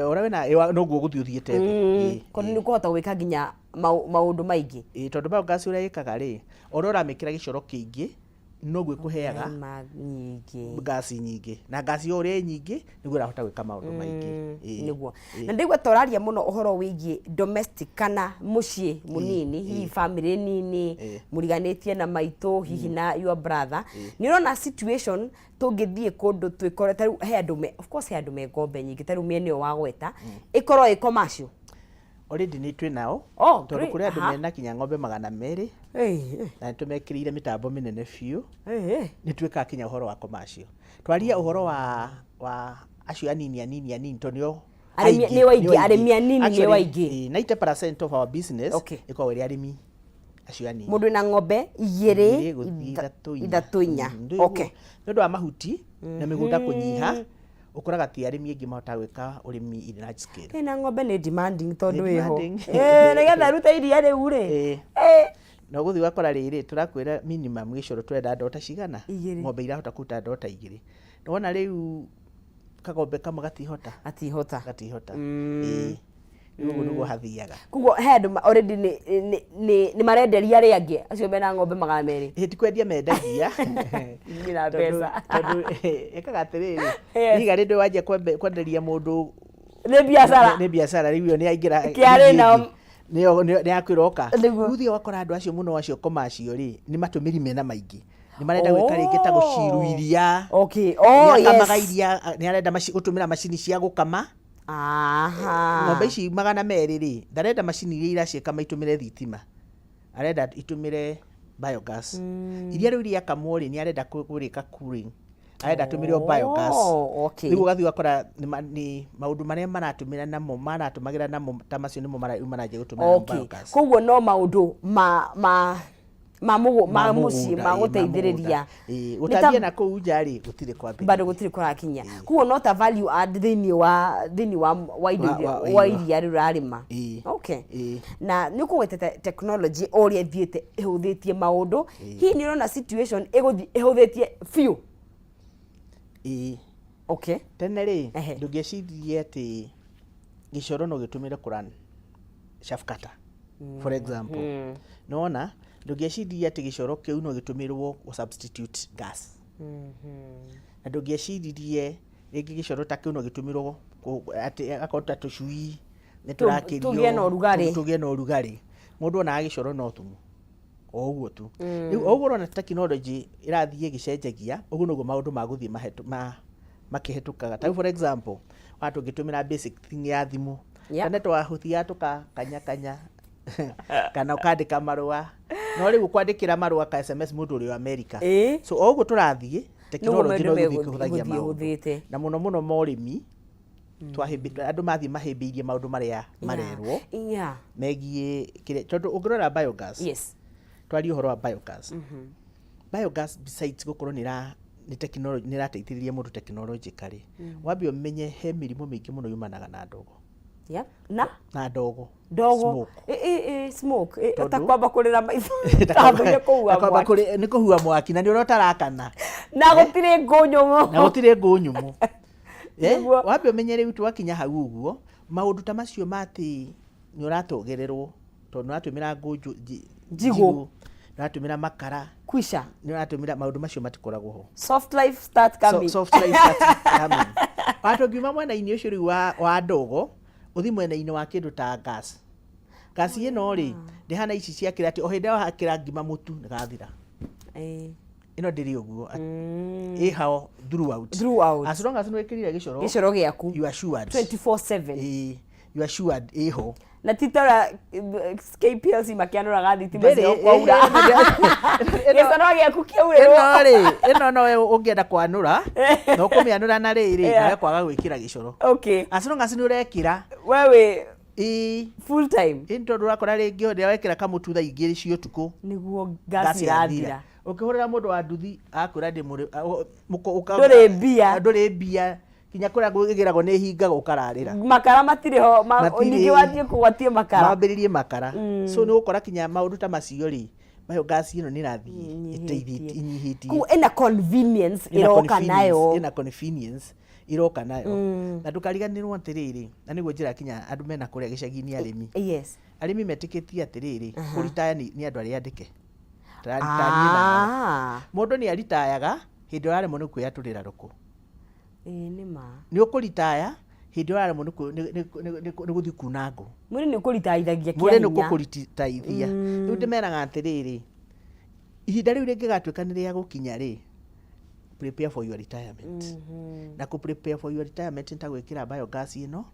Ũrĩa wĩna, noguo ũgũthiĩ ũthiĩte thĩ. Tondũ nĩ ũkũhota gwĩka nginya maũndũ maingĩ. Ĩĩ, tondũ biogas ũrĩa ĩkaga rĩ, o ũrĩa ũramĩkĩra gĩcoro kĩingĩ, noguo ĩkũheaga Maĩ nyingĩ. Ngasi nyingĩ. Na ngasi o ũrĩa ĩ nyingĩ, nĩguo ĩrahota gwĩka maũndũ maingĩ. Nĩguo. Na ndaigua ta ũraria mũno ũhoro wĩgiĩ domestic kana mũciĩ mũnini, hihi family nini, mũriganĩtie na maitũ, hihi na your brother. Nĩ ũrona situation tũngĩthiĩ kũndũ twĩkore, ta rĩu he andũ me, of course he andũ me ng'ombe nyingĩ, ta rĩu mĩena ĩyo wagweta, ĩkorwo ĩ commercial. Already nĩ twĩ nao. Oh, Tondũ great. kũrĩ andũ mena kinya ng'ombe 200. Na nĩ tũmekĩrĩire mĩtambo mĩnene biũ. Nĩ twĩkaga kinya ũhoro wa commercial. Twaria ũhoro wa acio anini anini anini tondũ nĩo Arĩmi aingĩ, nĩo aingĩ, nĩo aingĩ. arĩmi anini nĩo Actually, aingĩ. 90% of our business ĩkoragwo ĩrĩ arĩmi acio anini. Mũndũ wĩna ng'ombe igĩrĩ, Igĩrĩ gũthiĩ ithatũ inya. Ithatũ inya. Nĩ ũndũ wa mahuti na mĩgũnda kũnyiha, ũkoraga ti arĩmi aingĩ mahotaga gwĩka ũrĩmi in large scale. Ĩna ng'ombe nĩ demanding tondũ Nĩ ĩho. demanding. Nĩgetha ĩrute iria rĩu rĩ. Na ũgũthiĩ ũgakora rĩrĩ, tũrakwĩra minimum gĩcoro tũrenda ndota cigana? Igĩrĩ. Ng'ombe irahota kũruta ndota igĩrĩ. Nĩwona rĩu kagombe kamwe gatihota? Gatihota. Gatihota. Ĩĩ. Rĩu ũguo nĩguo hathiaga. Koguo he andũ already nĩ marenderia arĩa angĩ acio mena ng'ombe 200. Ĩĩ ti kwendia mendagia. Niĩ na Tondũ mbeca. tondũ ĩkaga atĩrĩrĩ, Yes. ihiga rĩndĩ wanjia kwenderia mũndũ Nĩ biacara. Nĩ biacara rĩu ĩyo nĩ yaingĩra Kĩarĩ nao. Nĩyo nĩ yakwĩra oka. Nĩguo. Rĩu ũthiaga ũgakora andũ acio mũno acio commercial rĩ, nĩ matũmĩri mena maingĩ. Nĩ marenda gwĩka rĩngĩ ta gũciru iria. Okay. Oh, Nĩ akamaga yes. iria, nĩ arenda gũtũmĩra macini cia gũkama. Aha. Ng'ombe ici 200 rĩ, ndarenda macini iria iraciĩkama itũmĩre thitima. Arenda itũmĩre biogas. Iria rĩu rĩakamwo rĩ, nĩ arenda kũrĩka cooling. Arenda atũmĩre o biogas. Oh, okay. Rĩu ũgathiĩ ũgakora nĩ maũndũ marĩa maratũmĩra namo, maratũmagĩra namo ta macio nĩmo rĩu maranjia gũtũmĩra namo Okay. biogas. Koguo no maũndũ ma ma ma mũgũ ma mũciĩ mũgũnda, ma ĩĩ, ma gũteithĩrĩria. mũgũnda. Ĩĩ, Nĩ ta- gũtambia na kũu nja rĩ, gũtirĩ kwambĩrĩria. Bado gũtirĩ kũrakinya. Koguo no ta value add thĩinĩ wa thĩinĩ wa wa indo iria wa iria rĩu ũrarĩma. Ĩĩ. Okay. Ĩĩ. Na nĩ ũkũgwetete technology o ũrĩa ĩthiĩte ĩhũthĩtie maũndũ. Hihi nĩ ũrona situation ĩgũthiĩ ĩhũthĩtie biũ? Ĩĩ. Okay. Tene rĩ, ndũngĩeciririe atĩ gĩcoro no gĩtũmĩre kũ run chaff cutter for example. Nĩwona, ndũngĩeciririe atĩ gĩcoro kĩu no gĩtũmĩrwo gũ substitute gas. Na ndũngĩeciririe rĩngĩ gĩcoro ta kĩu no gĩtũmĩrwo atĩ akorwo ta tũcui nĩ tũrakĩrio Tũgĩe na ũrugarĩ. Tũgĩe na ũrugarĩ. Mũndũ onaga gĩcoro no thumu. O ũguo tu. Rĩu o ũguo ũrona tekinoronjĩ ĩrathiĩ ĩgĩcenjagia, ũguo noguo maũndũ magũthiĩ makĩhetũkaga. Ta rĩu for example, wa tũngĩtũmĩra basic thing ya thimũ. Tene twahũthiaga tũkakanya kanya kana ũkandĩka marũa. No rĩu ũkwandĩkĩra marũa ka SMS mũndũ ũrĩ o America. So o ũguo tũrathiĩ, tekinoronjĩ no ĩgũthiĩ ĩkĩhũthagia maũndũ. Na mũno mũno morĩmi, andũ mathiĩ mahĩmbĩirie maũndũ marĩa marerwo megiĩ kĩrĩa, tondũ ũngĩrora biogas, twarie ũhoro wa biogas. Biogas besides gũkorwo nĩ ĩra, nĩ tekinoronjĩ, nĩ ĩrateithĩrĩria mũndũ technologically, wambe ũmenye he mĩrimũ mĩingĩ mũno yumanaga na ndogo. Na? Na ndogo. Ndogo. Smoke. Smoke. Tondũ Ta kwamba kũrĩra maitho. Ta thũire kũhua Ta kwamba mwaki. nĩ kũhua mwaki na nĩ ũrĩa ũtarakana. Na gũtirĩ ngũ nyũmũ. Na gũtirĩ ngũ nyũmũ. Nĩguo. Wambe ũmenye rĩu twakinya hau ũguo, maũndũ ta macio ma atĩ nĩ ũratogererwo tondũ nĩ ũratũmĩra ngũ Njigũ. njigũ, nĩ ũratũmĩra makara, Kwisha. nĩ ũratũmĩra maũndũ macio matikoragwo ho. Soft life start coming. Soft life start coming. Wa tũngiuma mwena-inĩ ũcio rĩu wa ndogo, ũthiĩ mwena-inĩ wa kĩndũ ta gas. Gas ĩno rĩ, ndĩhana ici cia kĩrĩa atĩ o hĩndĩ ĩrĩa wahakĩra ngima mũtu nĩ gathira. Ĩno ndĩrĩ ũguo. Ĩ hao throughout. Throughout. As long as nĩ wĩkĩrire gĩcoro, Gĩcoro gĩaku. you are assured. 24/7. Ĩĩ, you are assured ĩ ho. Na ti ta ũrĩa KPLC makĩanũraga thitima Ndĩrĩ, ciao kwaura. Gĩcoro gĩaku kĩaurĩrwo. Ĩno rĩ, ĩno nowe ũngĩenda kwanũra, na ũkũmĩanũra na rĩrĩ, nawe kwaga gwĩkĩra gĩcoro. As long as nĩ ũrekĩra. We wĩ Ĩĩ. full time. Ĩĩ nĩ tondũ ũrakora rĩngĩ hĩndĩ ĩrĩa wekĩra kamũtu thaa igĩrĩ cia ũtukũ. Nĩguo gas Gas irathira. yathira. Ũkĩhũrĩra mũndũ wa nduthi akwĩra ndĩ mũrĩ, Ndũrĩ mbia. Ndũrĩ mbia. Kinya kũrĩa ĩgĩragwo nĩ ĩhingagwo ũkararĩra. Makara matirĩ ho, Matirĩ. ningĩ wathiĩ kũgwatie makara. Mambĩrĩrie makara. So nĩ ũgũkora kinya maũndũ ta macio rĩ, biogas ĩno nĩ ĩrathiĩ ĩteithĩtie, ĩnyihĩtie. Koguo ĩna convenience Ĩna ĩroka convenience, nayo. Ĩna convenience ĩroka nayo. Na ndũkariganĩrwo atĩrĩrĩ, na nĩguo njĩra kinya andũ mena kũrĩa gĩcagi-inĩ arĩmi. Arĩmi metĩkĩtie atĩrĩrĩ, kũritaya nĩ andũ arĩa andĩke. Ta niĩ nawe. Mũndũ nĩ aritayaga hĩndĩ ĩrĩa araremwo nĩ kwĩyatũrĩra rũkũ. Ĩĩ nĩ ma. Nĩ ũkũritaya hĩndĩ ĩrĩa ũraremwo nĩ gũthiĩ kuna ngũ. Mwĩrĩ nĩ ũkũritaithagia kĩa Mwĩrĩ nĩ hinya. ũkũkũritaithia. Rĩu ndĩmeraga atĩrĩrĩ, ihinda rĩu rĩngĩgatuĩka nĩ rĩa gũkinya rĩ, prepare for your retirement. Na kũ prepare for your retirement nĩ ta gwĩkĩra biogas ĩno,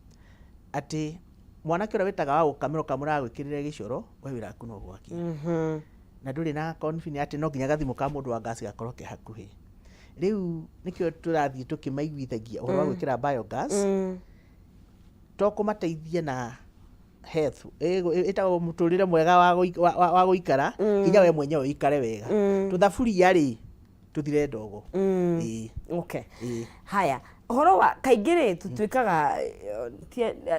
atĩ mwanake ũrĩa wĩtaga wa gũkamĩra ũkamũra agwĩkĩrĩre gĩcoro, we wĩra waku no gwakia. Na ndũrĩ na confidence atĩ no nginya gathimũ ka mũndũ wa gas gakorwo ke hakuhĩ. Rĩu nĩkĩo tũrathiĩ tũkĩmaiguithagia ũhoro wa gwĩkĩra biogas, to kũmateithia na health, ĩtagwo mũtũrĩre mwega wa gũikara, nginya we mwenyewe ũikare wega. Tũthaburia rĩ, Tũthire ndogo. Ĩĩ. Okay. Ĩĩ. Haya, ũhoro wa kaingĩ rĩ, tũtuĩkaga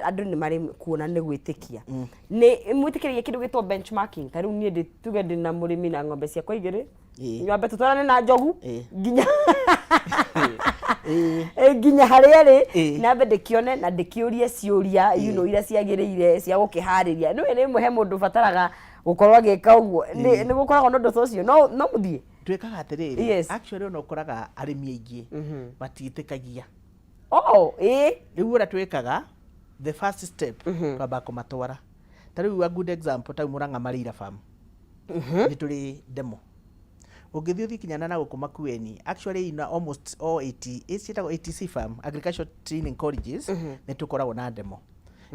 andũ nĩ marĩ kuona nĩ gwĩtĩkia. Nĩ mwĩtĩkĩragia kĩndũ gĩtwo benchmarking? Ta rĩu niĩ ndĩ tuge ndĩ na mũrĩmi na ng'ombe ciakwa igĩrĩ, nyambe tũtwarane na njogu nginya nginya harĩa ĩrĩ, nyambe ndĩkĩone na ndĩkĩũrie ciũria iria ciagĩrĩire cia gũkĩharĩria. Nĩũĩ rĩmwe he mũndũ ũbataraga gũkorwo agĩka ũguo. Nĩ gũkoragwo na ũndũ ta ũcio? No mũthiĩ? Twĩkaga atĩrĩrĩ, actually ona ũkoraga arĩmi aingĩ matiĩtĩkagia. Oh, ĩĩ. Rĩu ũrĩa twĩkaga, the first step, twambaga kũmatwara. Ta rĩu a good example, ta rĩu Mũrang'a Marĩira Farm, nĩ tũrĩ demo. Ũngĩthiĩ ũthiĩ kinya na gũkũ Makueni, actually in almost all AT, ciĩtagwo ATC farm, Agricultural Training Colleges, nĩ tũkoragwo na demo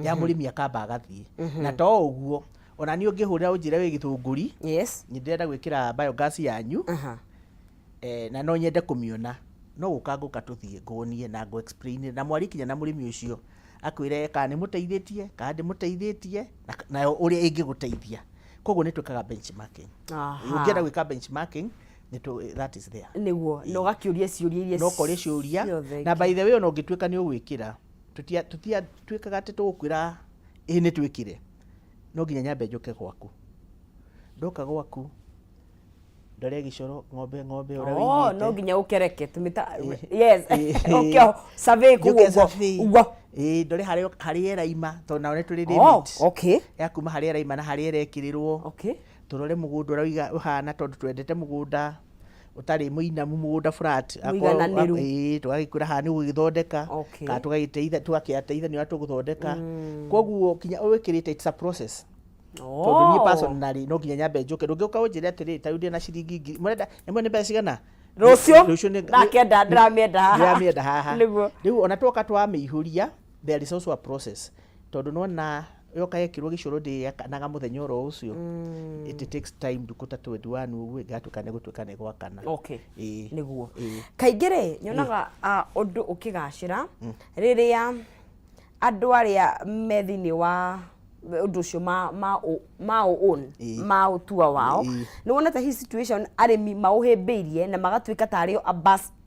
ya mũrĩmi akamba agathiĩ. Na to ũguo, ona niĩ ũngĩhũrĩra ũnjĩre wĩ Gĩthũngũri, nĩ ndĩrenda gwĩkĩra biogas yanyu, na no nyende kũmĩona, no gũka ngũka tũthiĩ nguonie na ngũ explain na mwarie kinya na mũrĩmi ũcio akwĩre kana nĩ mũteithĩtie kana ndĩmũteithĩtie nayo ũrĩa ĩngĩgũteithia. Koguo nĩ twĩkaga benchmarking. Ũngĩenda gwĩka benchmarking, that is there. Nĩguo, na ũgakĩũria ciũria iria No ũkoria ciũria ciothe. Na by the way, ona ũngĩtuĩka nĩ ũgwĩkĩra, tũtia twĩkaga atĩ tũgũkwĩra ĩĩ nĩ twĩkĩre, no nginya nyambe njũke gwaku. Ndoka gwaku ndore gĩcoro, ng'ombe ng'ombe ũrĩa Oh, wĩigĩte. No nginya ũkereke tũmĩta, yes, ũkĩo survey kũu. Njũke ũguo survey. Ũguo. Ĩĩ, ndore harĩa harĩa ĩraima, tondũ nao nĩ tũrĩ limit ya kuma harĩa ĩraima na harĩa ĩrekĩrĩrwo. Tũrore mũgũnda ũrĩa ũhana, tondũ twendete mũgũnda ũtarĩ mũinamu, mũgũnda flat. Mũigananĩru. Ĩĩ, tũgagĩkwĩra haha nĩ ũgũgĩthondeka kana tũgagĩteitha, tũgakĩateithania ũrĩa tũgũthondeka. Koguo kinya wĩkĩrĩte, it's a process, tondũ niĩ personally no nginya nyambe njũke. Ndũngĩũka ũnjĩre atĩrĩrĩ, ta rĩu ndĩna ciringi ngiri, mũrenda nyamũ ĩno nĩ mbeca cigana? Rũciũ. Rũciũ nĩ Ndakenda, ndĩramĩenda haha. Ndĩramĩenda haha. Nĩguo. Rĩu ona twoka twamĩihũria, there is also a process, tondũ nona yoka yekĩrwo gĩcoro ndĩakanaga mũthenya oro ũcio. It takes time, ndukũ ta 21 ũguo ĩngatuĩka nĩ gũtuĩka nĩ gwakana. Ĩĩ. Nĩguo. Ĩĩ. Kaingĩ rĩ, nyonaga ũndũ ũkĩgacĩra rĩrĩa andũ arĩa me thĩinĩ wa ũndũ ũcio ma own ma ũtua wao. Nĩ wonete hi situation arĩmi maũhĩmbĩirie na magatuĩka tarĩ o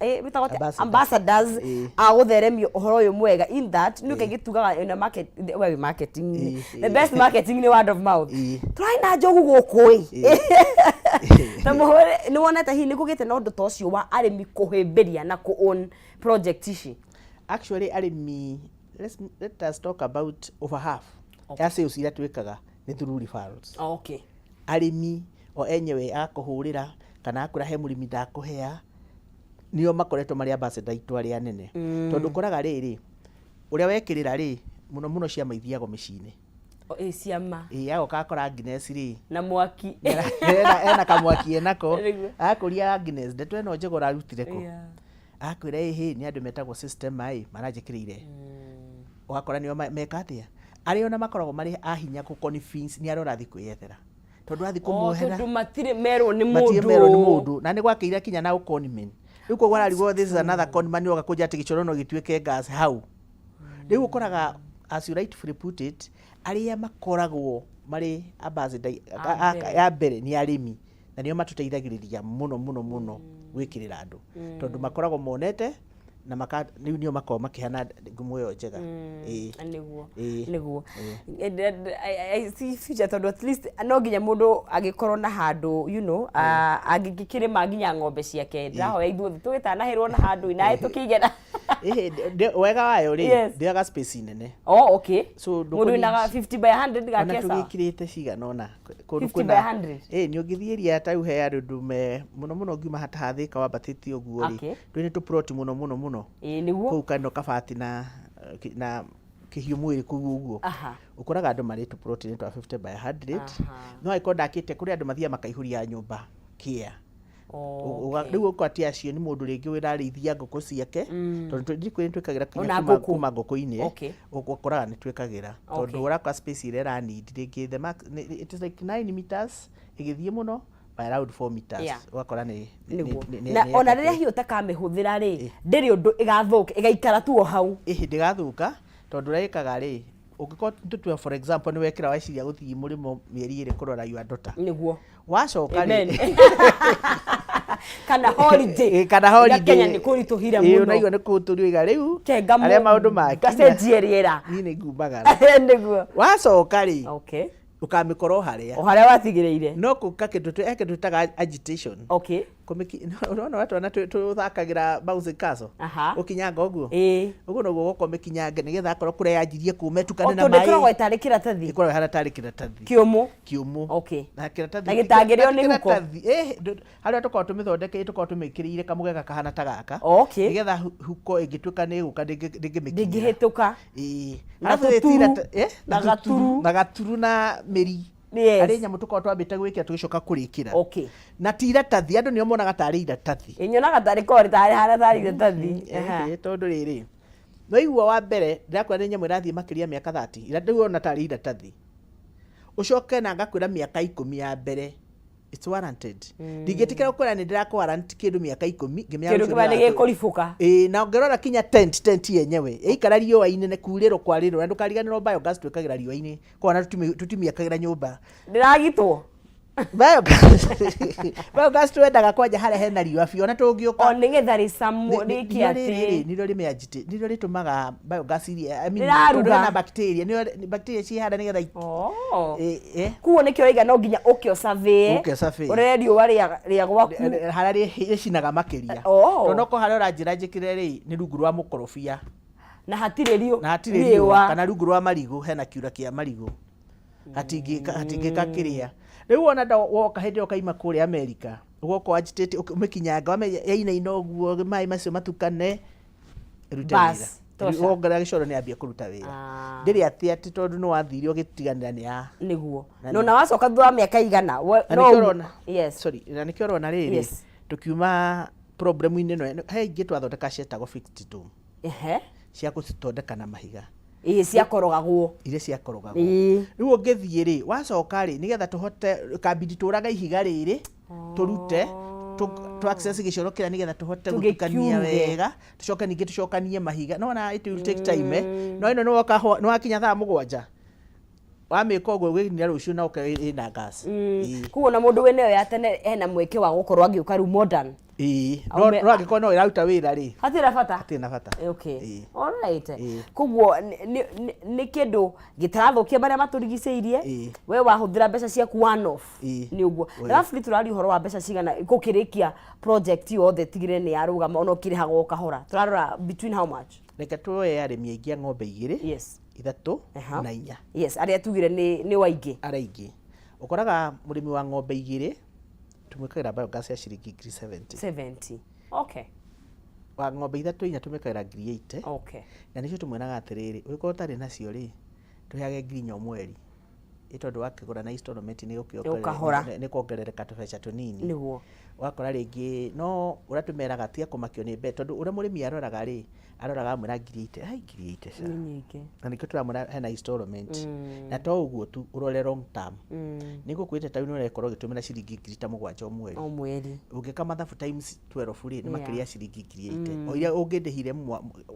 wĩtagwo atĩa? Ambassadors. Ambassadors a gũtheremia ũhoro ũyũ mwega, in that nĩ kaingĩ tugaga in a market, well, marketing, the best marketing nĩ word of mouth. Tũrarĩ na njogu gũkũ ĩ, na mũhũre. Nĩ wonete hihi nĩ kũgĩte na ũndũ ta ũcio wa arĩmi kũhĩmbĩria na kũ own project ici? Actually arĩmi, let us talk about over half ya sales iria twĩkaga nĩ through referrals. Arĩmi o enyewe akũhũrĩra kana akwĩra he mũrĩmi ndakũhea, nĩo makoretwo marĩ ambassador aitũ arĩa anene, tondũ ũkoraga rĩrĩ ũrĩa wekĩrĩra rĩ, mũno mũno ciama ithiagwo mĩciĩ-inĩ. O, ĩ ciama. Ĩ, agoka akora Agnes rĩ na mwaki. Ena kamwaki enako. Akũria, "Agnes, ndeto ĩno njega ũrarutire kũ?" Akwĩra, "Ĩhĩ, nĩ andũ metagwo system ĩ maranjĩkĩrĩire." Ũgakora nĩo meka atĩa, arĩa ona makoragwo marĩ a hinya kũ convince nĩ arĩa ũrathiĩ kwĩyethera, tondũ athiĩ kũmuohera. Tondũ matirĩ merwo nĩ matirĩ mũndũ. Merwo nĩ mũndũ na nĩ gwakĩire kinya na ũconman. Rĩu koguo ararigwo, this is another conman oka kũnjĩra atĩ gĩcoro no gĩtuĩke gas hau. Rĩu ũkoraga, as you rightfully put it, arĩa makoragwo marĩ ambassador A mbere. Ya mbere nĩ arĩmi, na nĩo matũteithagĩrĩria mũno mũno mũno gwĩkĩrĩra andũ, tondũ makoragwo monete na maka rĩu nĩo makoragwo makĩhana ngumo ĩyo njega. Ĩĩ. Nĩguo. Ĩĩ. Nĩguo. I see future, tondũ at least no nginya mũndũ agĩkorwo na handũ angĩkĩrĩma nginya ng'ombe ciake. Ndĩrahoya ithuothe tũgĩtanahĩrwo na handũ nawe tũkĩige na Ĩhĩ, wega wayo rĩ, ndĩoyaga space nene. Oh, okay. So, mũndũ wĩna 50 by 100 ona gake sawa. Tũgĩkĩrĩte cigana ũna kũndũ 50 by 100? Ĩ, nĩ ũngĩthiĩ area ta rĩu he andũ me mũno mũno ngiuma hata hathĩka wambatĩtie ũguo rĩ, twĩ nĩ tũploti mũno mũno mũno Ĩĩ, nĩguo. Kũu kando kabati na kĩhiũ mwĩrĩ kũu ũguo. Ũkoraga andũ marĩ tũploti-inĩ twa 50 by 100. No angĩkorwo ndakĩte, kũrĩ andũ mathiaga makaihũria nyũmba kĩa. Rĩu ũkora ti acio, nĩ mũndũ rĩngĩ ũrarĩithia ngũkũ ciake, tondũ ndikwĩra nĩ twĩkagĩra kinya Ona kuma ngũkũ. Kuma ngũkũ-inĩ. Ũkoraga nĩ twĩkagĩra, tondũ ũrakora space ĩrĩa ĩra need rĩngĩ the max it is like 9 meters ĩgĩthiĩ mũno by around 4 meters. Ũgakora nĩ Nĩguo. nĩ Na ona yakĩte. rĩrĩa hiũ ũtakamĩhũthĩra rĩ, ndĩrĩ ũndũ ĩgathũka, ĩgaikara tu o hau. Ĩhĩ, ndĩgathũka, tondũ ũrĩa ĩkaga rĩ, ũngĩkorwo tũtue for example nĩ wekĩra, weciria gũthiĩ mũrĩmo mĩeri 2 kũrora your daughter, wacoka Amen. rĩ. Kana holiday. Kana holiday. Kenya nĩ kũritũhire Ĩĩ, mũno. ũnaigua nĩ kũritũhire iga rĩu Kenga arĩa maũndũ makinya ngacenjie rĩera. Niĩ nĩ ngumagara. Nĩguo. Wacoka rĩ, ũkamĩkora o harĩa O harĩa watigĩrĩire. No kũka kĩndũ he kĩndũ twĩtaga agitation. Ũrona ũrĩa twana tũthakagĩra bouncing castle? Ũkinyanga ũguo? Ũguo noguo ũgoka ũmĩkinyange nĩgetha akorwo kũrĩa yanjirie kũma ĩtukane na Tondũ maĩ. ĩkoragwo ĩtarĩ kĩratathi. Ĩkoragwo ĩhana tarĩ kĩratathi. Kĩũmũ. Kĩũmũ. Na kĩratathi. Na gĩtangĩrĩo nĩ huko. Kĩratathi. Harĩa tũkoragwo tũmĩthondekeire tũkoragwo tũmĩkĩrĩire kamũgeka kahana ta gaka. Nĩgetha huko ĩngĩtuĩka nĩ ĩgũka ndĩngĩmĩkinyĩra. Ndĩngĩhĩtũka. Ĩĩ. Na Arabu ĩtira tũturu. Na Na tũturu. gaturu. Na gaturu na mĩri. Harĩ nyamũ tũkoragwo twambĩte gwĩkĩra tũgĩcoka kũrĩkĩra. Na ti iratathi, andũ nĩo monaga tarĩ iratathi. Ĩ, nyonaga tarĩ korĩ, tarĩ harĩa tarĩ iratathi. Tondũ rĩrĩ, waigua wa mbere ndĩrakwĩra nĩ nyamũ ĩrathiĩ makĩria mĩaka 30, rĩu ũrona tarĩ iratathi. Ũcoke na ngakwĩra mĩaka 10 ya mbere it's warranted. Ndingĩtĩkĩra gũkwĩra nĩ ndĩrakũ warrant kĩndũ mĩaka 10, ngĩmenya Kĩndũ rũciũ kĩmwe nĩ nĩũratũ- gĩkũribũka. Ĩĩ, na ũngĩrora kinya tent yenyewe ĩikara riũa-inĩ nĩ kurĩrwo kwarĩrwo, na ndũkariganĩrwo biogas twĩkagĩra riũa-inĩ, koguo ona tũtimĩakagĩra nyũmba. Ndĩragitwo. Biogas twendaga kwanja harĩa hena riũa biũ, ona tũngĩũka O nĩgetha rĩcamwo, rĩke atĩ. Nĩrĩo rĩmĩagitĩ, nĩrĩo rĩtũmaga biogas iria, I mean, Rĩraruga. tondũ hena bacteria, nĩrĩo bacteria cihanda nĩgetha Koguo nĩkĩo ũraiga no nginya ũke ũcabĩe, Ũke ũcabĩe. ũrore riũa rĩa gwaku. Harĩa rĩcinaga makĩria. Tondũ okorwo harĩa ũranjĩra njĩkĩre rĩ, nĩ rungu rwa mũkorobia. Na hatirĩ riũa. Na hatirĩ riũa, kana rungu rwa marigũ, hena kiura kĩa marigũ. Hatingĩka kĩrĩa. Rĩu wona woka hĩndĩ ĩyo ũkaima kũrĩa Amerika, ũgoka wanjitĩte ũmĩkinyanga, wamenya yainaina ũguo maĩ macio matukane, ĩrute wĩra. Wongerera gĩcoro nĩ yambia kũruta wĩra. Ndĩrĩ atĩ atĩ tondũ nĩ wathire ũgĩtiganĩra nĩ ya. Nĩguo. No na wacoka thutha wa mĩaka igana. Na nĩkĩo ũrona. Sorry, na nĩkĩo ũrona rĩrĩ, tũkiuma problem-inĩ ĩno, he ingĩ twathondeka cietagwo fixed dome. Cia gũcithondeka na mahiga. Ĩĩ, ciakorogagwo. Iria ciakorogagwo. Rĩu ũngĩthiĩ rĩ, wacoka rĩ, nĩgetha tũhote, kambindi tũraga ihiga rĩrĩ, tũrute, tũ access gĩcoro kĩrĩa nĩgetha tũhote gũtukania wega, tũcoke ningĩ tũcokanie mahiga. No ona it will take time, No ĩno nĩwoka nĩwakinya thaa 7. Wamĩka ũguo ũgĩkinya rũciũ na ũke ĩna gas. Koguo na mũndũ wĩna ĩyo ya tene ena mweke wa gũkorwo agĩũka rĩu modern. Ĩĩ, no angĩkorwo no ĩraruta wĩra rĩ. Hatirĩ na bata. Hatirĩ na bata. All right. Koguo nĩ kĩndũ gĩtarathũkia marĩa matũrigicĩirie. We wahũthĩra mbeca ciaku one off. Nĩ ũguo. Roughly tũraria ũhoro wa mbeca cigana gũkĩrĩkia project yothe tigĩrĩre nĩ yarũgama ona ũkĩrĩhaga o kahora. Tũrarora between how much? Reke tuoe arĩmi aingĩ a ng'ombe 2. 3 na 4. Yes, arĩa tugire nĩ waingĩ. Arĩa aingĩ. Ũkoraga mũrĩmi wa ng'ombe 2 tũmwĩkagĩra biogas ya ciringi ngiri 70. 70. Wa ng'ombe 3 4 tũmwĩkagĩra ngiri 80. Na nĩcio tũmwĩraga atĩrĩrĩ, ũngĩkorwo ũtarĩ nacio rĩ, tũheage ngiri 4 o mweri. Ĩ tondũ wakĩgũra na installment nĩ Ũkahora. nĩ kuongerereka tũbeca tũnini. Nĩguo. Ũgakora rĩngĩ no ũrĩa tũmeraga tiga kũmakio nĩ mbeca tondũ ũrĩa mũrĩmi aroraga rĩ, aroraga amwĩra ngiri 80, ai ngiri 80 ca. Nĩ nyingĩ. Na nĩkĩo tũramwĩra hena installment. Na to ũguo tu, ũrore long term. Nĩ ngũkwĩrĩte ta rĩu nĩ ũrekorwo ũgĩtũmĩra ciringi ngiri ta 7 o mweri. O mweri. Ũngĩka mathabu times 12 rĩ, nĩ makĩria ya ciringi ngiri 80. O iria ũngĩndĩhire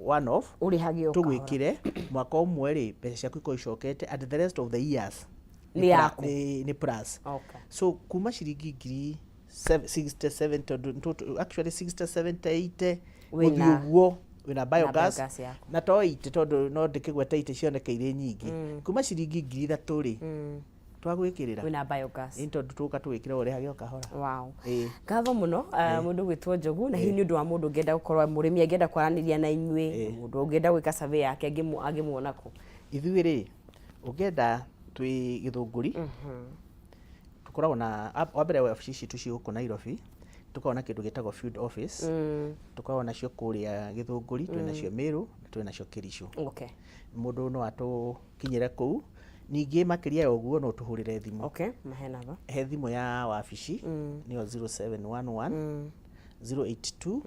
one off, Ũrĩhage o kahora. tũgwĩkĩre mwaka ũmwe rĩ, mbeca ciaku ikorwo icokete and the rest of the years Nĩ yaku. Nĩ plus. So kuma ciringi ngiri 67 tondũ actually 60, 70, 80 gũthiĩ ũguo wĩna biogas. Biogas yaku. Na to 80 tondũ no ndĩkĩgwete 80 cioneke irĩ nyingĩ. Kuma ciringi ngiri 3 rĩ, twagwĩkĩrĩra. Wĩna biogas. Ĩ tondũ tũka tũgĩkĩra ũrĩhage o kahora. Wow. Ngatho mũno mũndũ gwĩtwo Njogu, na hihi nĩ ũndũ wa mũndũ ũngĩenda gũkorwo mũrĩmi angĩenda kwaranĩria na inyuĩ, mũndũ ũngĩenda gwĩka survey yake angĩmuona kũ? Ithuĩ rĩ, ũngĩenda twĩ Gĩthũngũri, tũkoragwo na wa mbere wabici citũ ciĩ gũkũ Nairobi, tũkoragwo na kĩndũ gĩtagwo field office, tũkoragwo nacio kũrĩa Gĩthũngũri, twĩ nacio Meru, na twĩ nacio Kericho. Mũndũ no atũkinyĩre kũu, ningĩ makĩria ya ũguo no ũtũhũrĩre thimũ. Mahe namba. He thimũ ya wabici, nĩyo 0711 082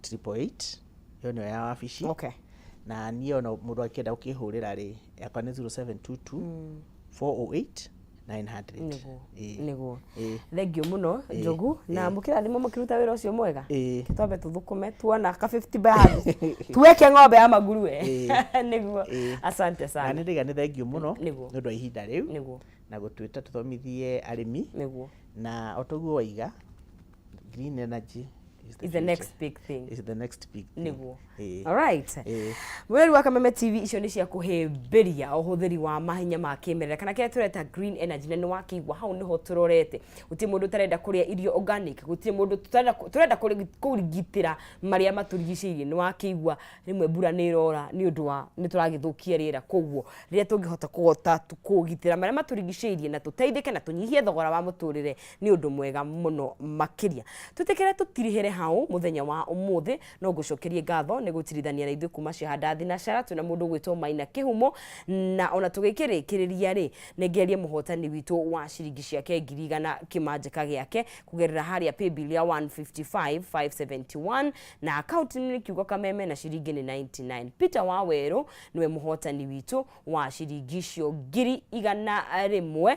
888, ĩyo nĩyo ya wabici. Na niĩ ona mũndũ angĩenda gũkĩhũrĩra rĩ, yakwa nĩ 0722 408 900. Nĩguo. Nĩguo. Thengiũ mũno Njogu, na mũkĩrathimwo mũkĩruta wĩra ũcio mwega. Twambe tũthũkũme tuona ka 50 bag tuweke ng'ombe ya maguruwe. Nĩguo. Asante sana. Na nĩ ndĩga nĩ thengiũ mũno Nĩguo. nĩ ũndũ wa ihinda rĩu. Nĩguo. Na gũtwĩta tũthomithie arĩmi. Nĩguo. Na o toguo waiga, Green energy is the is the future. Next big thing. Is the next big thing. Nĩguo. Ĩĩ. Alright. Ĩĩ. Mwĩrori wa Kameme TV, icio nĩ cia kũhĩmbĩria ũhũthĩri wa mahinya ma kĩmerera kana kĩrĩa tũreta green energy, na nĩ wakĩigua hau nĩho tũrorete. Gũtirĩ mũndũ ũtarenda kũrĩa irio organic, gũtirĩ mũndũ tũrenda kũgitĩra marĩa matũrigicĩirie. Nĩ wakĩigua rĩmwe mbura nĩ ĩrora nĩ ũndũ wa nĩ tũragĩthũkia rĩera, koguo rĩrĩa tũngĩhota kũhota kũgitĩra marĩa matũrigicĩirie na tũteithĩke na tũnyihie thogora wa mũtũrĩre, nĩ ũndũ mwega mũno makĩria. Twĩtĩkĩre tũtirihĩre hau mũthenya wa ũmũthĩ. No ngũcokerie ngatho nĩ gũtirithania na ithuĩ kuma Ciahanda Thinacara. Twĩna mũndũ ũgwĩtwo Maina Kĩhumo, na ona tũgĩkĩrĩkĩrĩria rĩ, nĩngerie mũhotani witũ wa ciringi ciake 100,000 kĩmanjĩka gĩake kũgerera harĩa paybill ya 155 571 na account nĩ kiugo Kameme na ciringi nĩ 99. Peter Wawerũ nĩwe mũhotani witũ wa ciringi icio 100,000.